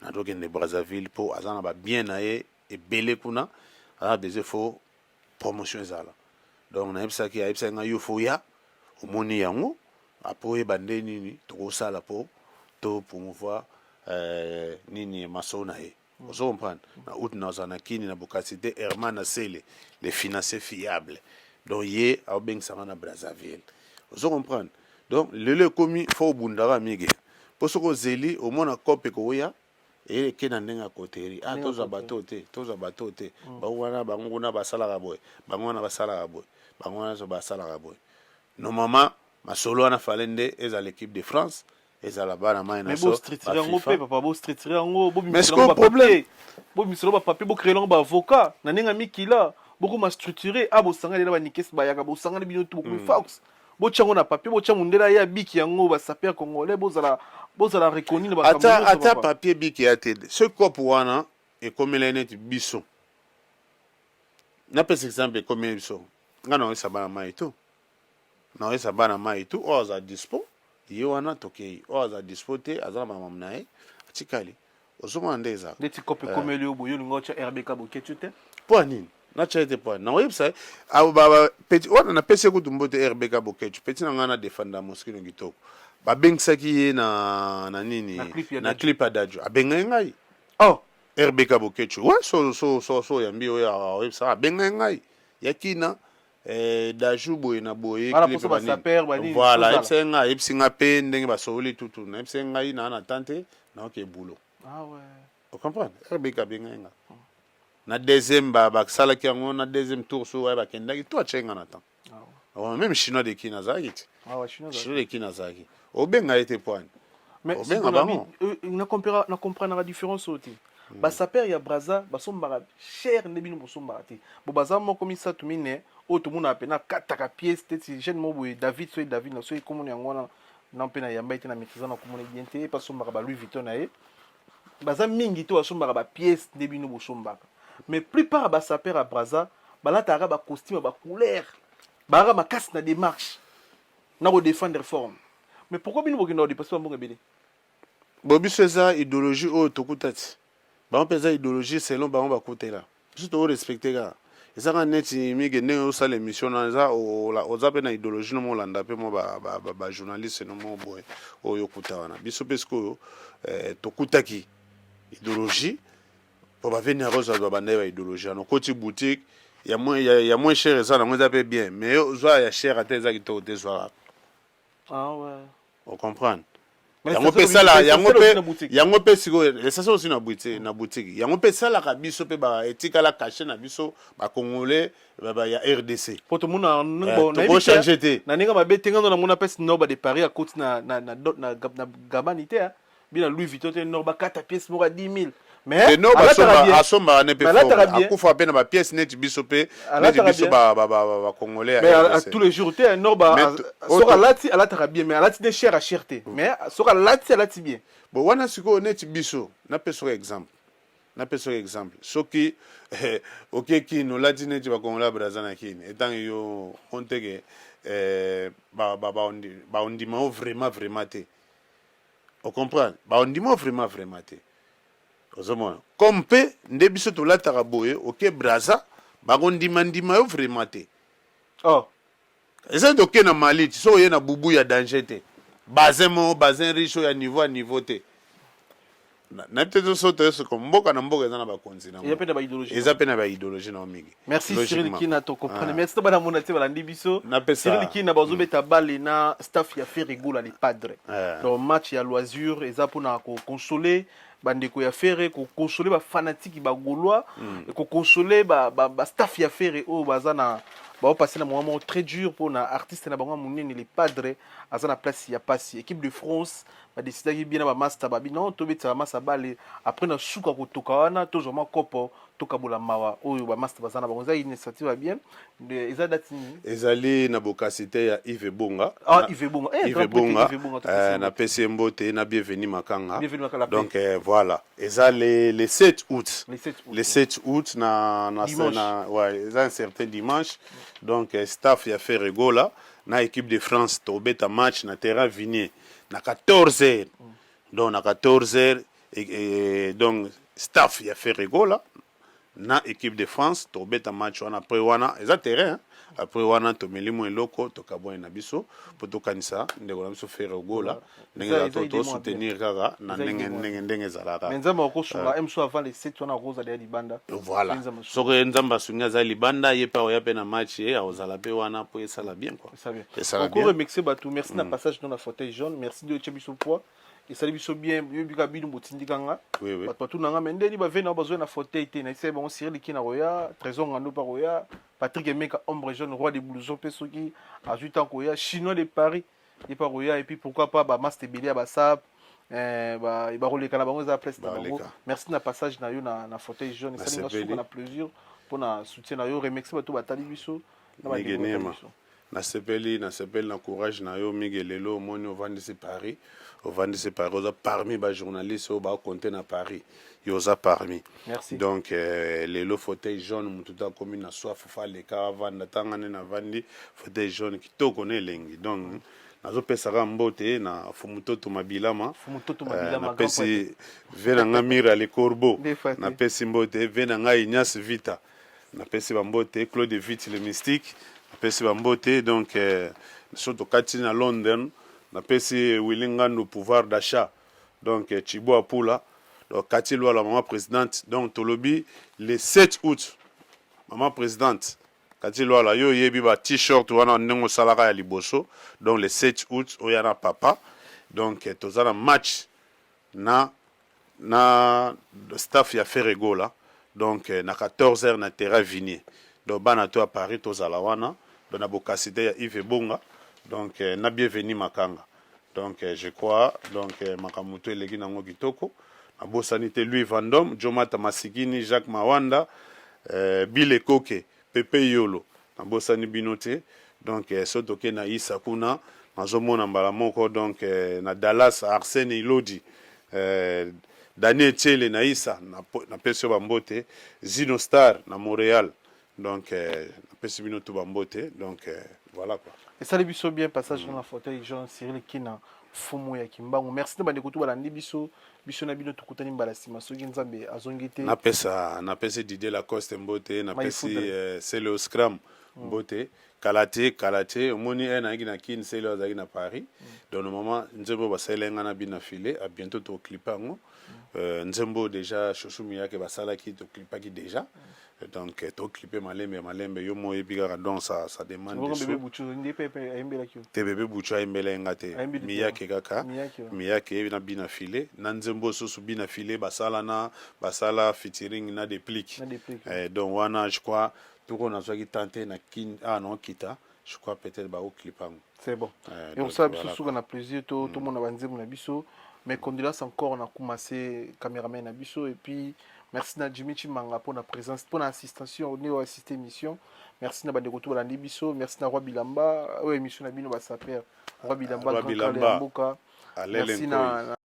nazokende Brazzaville mpo aza na babien na ye ebele kuna aza na besoin faut promotion ezala donc nayebisaki ayebisaki ngai yo faut ya omoni yango apo oyeba nde nini tokosala mpo to promouvoir euh, nini masolo na ye ozo comprendre na août nazala na kini na bokasi te Herman Asele le financier fiable donc ye aobengisa nga na Brazzaville ozo comprendre donc lelo ekomi fo obundaka mige mpo soki ozeli omona cope ekoya eke na ndenge ya koteri ah tozwa bato te tozwa bato te mm. bango wana bango kuna basalaka boye bango wana basalaka boye bango wana so basalaka boye normalement masolo wana fale nde ezala équipe de France ezala bana mai na so yango mpe papa bostructure yango mais sikoyo problème bobimisela bapapier bocrele yango baavocat na ndenge ya mikila bokoma structure a bosangani na banikesi bayaka bosangani bino tu bokomi mm. fox botya yango na papier botya mondele aye abiki yango basaper congolais bozala bozala reconnu na ata ata papier biki ya te ce cop wana ekomela neti biso napesa exemple ekomeli biso ngai naoyesa bana mai to naoyesa bana mai tu oyo aza dispo ye wana tokei oyo aza dispo te aza na bamama na ye atikali ozomona nde ezala neti kope ekomeli yo boye olinga otya rbk boketu te mpo ya nini natya ye te mpo nakoyebisa ye petit wana napesi ye kutu mbote rbk boketu petit na ngai na defanda moskino kitoko babengisaki ye na na nini na clip ya dadju abengaki ngai oh rbk boketu we so so so so oyambi oyo oyebisa abengaki ngai ya kina Eh, daju boye na boye voilà ayebisaki ngai ayebisi ngai mpe ndenge basololi tutu nayebisaki ngai naa na tante naoke boulot ah ouais. ocomprendre rbk abengai nga na deuxième basalaki yango na deuxième tour so waye bakendaki to atyaki nga na temps ah ouais. même chinois de kine azalaki te ah ouais, chinois de kine azalaki obenga ye te poani obenga bango euh, na comprendra différence oyo te hmm. basaper ya braza basombaka cher nde bino bosombaka te bo baza moko misato mine oyo tomonaka mpena akataka pièce te ti jeune moko boye david soki david na soki komona yango wana na mpe na yamba ye te na maîtrise na komona bien te ye mpe asombaka ba louis vuitton na ye baza mingi te basombaka ba pièce nde bino bosombaka mais plupart ya basaper ya braza balataka bacostume ya bacouleur bayaka makasi na démarche na kodefendre forme mais pourquoi bino bokenda kodepase bambongo ebele Bo biso eza ideologie oyo tokuta ti. Bango pe eza ideologie selon bango bakutela. Biso to respecter kaka. Eza kaka neti Migue ndenge osala emission na eza oza pe na ideologie no molanda pe mwa ba, ba, ba, ba journaliste no mo boye oyo okuta wana. Biso pe sikoyo eh, tokutaki ideologie po ba veni akozwa ba banda ba ideologie wana. Okoti boutique ya moins ya, ya moins cher eza nango eza pe bien mais yo zwa ya cher ata eza kitoko te zwa kaka. Ah ouais. O comprendre? Yango pe sala yango pe yango pe sikoyo essentiel aussi na boutique na boutique yango pe salaka biso pe ba etikala cachet na biso ba congolais ba, ba ya RDC. Po to mona eh, bon na ko changer te. Na ninga mabe te ngano na mona pesi no ba de Paris à côté na na na na, na Gabani te hein. Bina Louis Vuitton te no ba kata pièce moko 10 000. Mais no asombaka ne mpe akufa mpe na bapièce neti biso mpe neti biso bacongolais mais tous les jours te no soki alati alataka bien mais alati nde cher à cher te mais soki alati alati bien. Bon, wana sikoyo neti biso, napesa soki exemple, napesa soki exemple, soki eh, oke Kini, olati neti bacongolais ya Braza na Kini, etange yo onteke eh, baondima yo vraiment vraiment te. Ocomprendre, baondima yo vraiment vraiment te. Ozomona comme mpe nde biso tolataka boye, oke Braza, bakondima-ndima yo vraiment te. Oh. Eza nde oke na Mali ti soki oye na bubu ya danger te, bazin moko bazin riche oyo ya niveau ya niveau te. Nayebi te so toyesoko mboka na mboka eza na bakonzi nango, eza mpe na baidéologie, eza mpe na baidéologie nango mingi. Merci Cyril Kina, to comprendre. Merci to bana mona te balandi biso. Cyril Kina bazobeta balle na staff ya Ferre Gola le Padre. Donc match ya loisir eza mpona koconsoler bandeko ya Ferre, koconsoler bafanatike bagaulois, koconsoler bastaff ya Ferre oyo baza na baopase na moment moko très dur mpona artiste na bango ya monene le Padre aza na place ya pasi. Équipe de France badesidaki bien na bamaster babi non, tobetisa bamasa balle, après na suka kotoka wana tozwa mwa kopo, tokabola mawa oyo bamaster baza na bango. Eza initiative ya bien. Eza date nini? Ezali na bokasi te ya Yves Bonga. Ah, Yves Bonga, eh, Yves Bonga, napesi ye mbote na Bienvenu Makanga. Donc voilà, eza le 7 août. Le 7 août. Le 7 août na ouais, eza un certain dimanche. Donc staff ya Ferre Gola na équipe de France tobeta match na terrain Vinier na 14 heures. Donc na 14 heures et donc staff ya Ferre Gola na équipe de France tobeta match wana. Après wana eza terrain, après wana tomeli mwa eloko, tokabwani na biso mpo tokanisa ndeko na biso Ferre Gola ndenge eza, tosoutenir kaka na ndenge ezalaka. Mais Nzambe akosunga mso avant le 7 wana akozala ya libanda. Voilà, soki Nzambe asungi aza libanda, ye mpe akoya mpe na match, ye akozala mpe wana mpo esala bien quoi. Esala bien. Remercier bato, merci na passage dans la fauteuil jaune, merci de otia biso poids, esali biso bien. Yoyebika bino botindika nga, bato batuna nga me ndeni bave na bazwa na fauteuil te. Naisai bango Cyril Kina koya, Trésor Ngando mpe koya, Patrick Emeka Ombre Jaune roi de blouson mpe soki azwi temps koya, Chinois de Paris ye mpe akoya, et puis pourquoi pas bamaster ebele ya basap bakoleka na bango, eza place na bango. Merci na passage na yo na fauteuil jaune, esali nga suka na plaisir mpona soutien na yo. Remercie bato batali biso na bandeko batali biso. Nasepeli, nasepeli na courage na yo mingi. Lelo omoni ovandisi Paris, ovandisi Paris, oza parmi bajournaliste oyo bakonte na Paris, yo oza parmi. Merci. Donc lelo fauteuil jaune, motu to akomi na soif fa aleka avanda ntanga nde navandi fauteuil jaune kitoko na elengi. Donc nazopesaka mbote na Fumutoto Mabilama, napesi ve na nga Mira le Corbeau, napesi mbote ve na ngai Ignace Vita, napesi bambote Claude Vite le Mystique, napesi bambote. Donc so tokati na London, napesi Willy Ngandu pouvoir d'achat, donc Chibo Apula, donc Kati Lwala mama présidente. Donc tolobi le 7 août, mama présidente Kati Lwala, yo oyebi ba t-shirt wana ndenge osalaka ya liboso. Donc le 7 août oya na papa. Donc toza na match na staff ya Ferre Gola, donc na 14 heures na terrain Vinier. Donc bana to ya Paris tozala wana, donc na bokasi te ya Yves Bonga, donc na Bienvenu Makanga. Donc je crois donc makambo to eleki nango kitoko. Nabosani te Louis Vendôme, Jomata Masikini, Jacques Mawanda, Bile Koke, Pepe Yolo, nabosani bino te. Donc so toke na Isa kuna nazomona mbala moko. Donc na Dallas Arsène Ilodi, Daniel Tiele na Isa, napesi yo bambote. Zino Star na Montréal, donc napesi bino tu bambote. Donc voilà quoi. Esali biso bien passage na fauteuil jaune Cyril Kina fumu ya Kimbangu. Merci na bandeko tu balandi biso, biso na bino tokutani mbala nsima soki Nzambe azongi te. Napesa, napesi Didier Lacoste mbote, napesi Seleo Scram mbote. Kala te, kala te omoni e nayaki na Kine, Seleo azalaki na Paris. Donc normalement nzembo basaleli nga na bina file à bientôt toklipe yango. Nzembo déjà Chouchou Miyake basalaki, toklipaki déjà. Donc toklipe malembe malembe, yo mo oyebi kaka. Donc ça demande te. Bebe Buchu ayembela ye nga te, Miyake kaka, Miyake na bina file na nzembo susu bina file basala na basala featuring na Déplique. Donc wana je crois toko nazwaki temps te na Kine awa naokita. Je crois peut-être bakoclipe yango. C'est bon. Euh, Et osala biso suka na plaisir to tomona banzembo na biso. Mes condoléances encore na Kumase, cameraman na biso, et puis merci na Jimmy Chimanga pour la présence, pour l'assistance, on est assister émission. Merci na bandeko to balandi biso, merci na Roi Bilamba, oyo émission na bino ba saper. Roi Bilamba, Roi grand Bilamba. Kale ya mboka. Alele Merci Nkoyi. na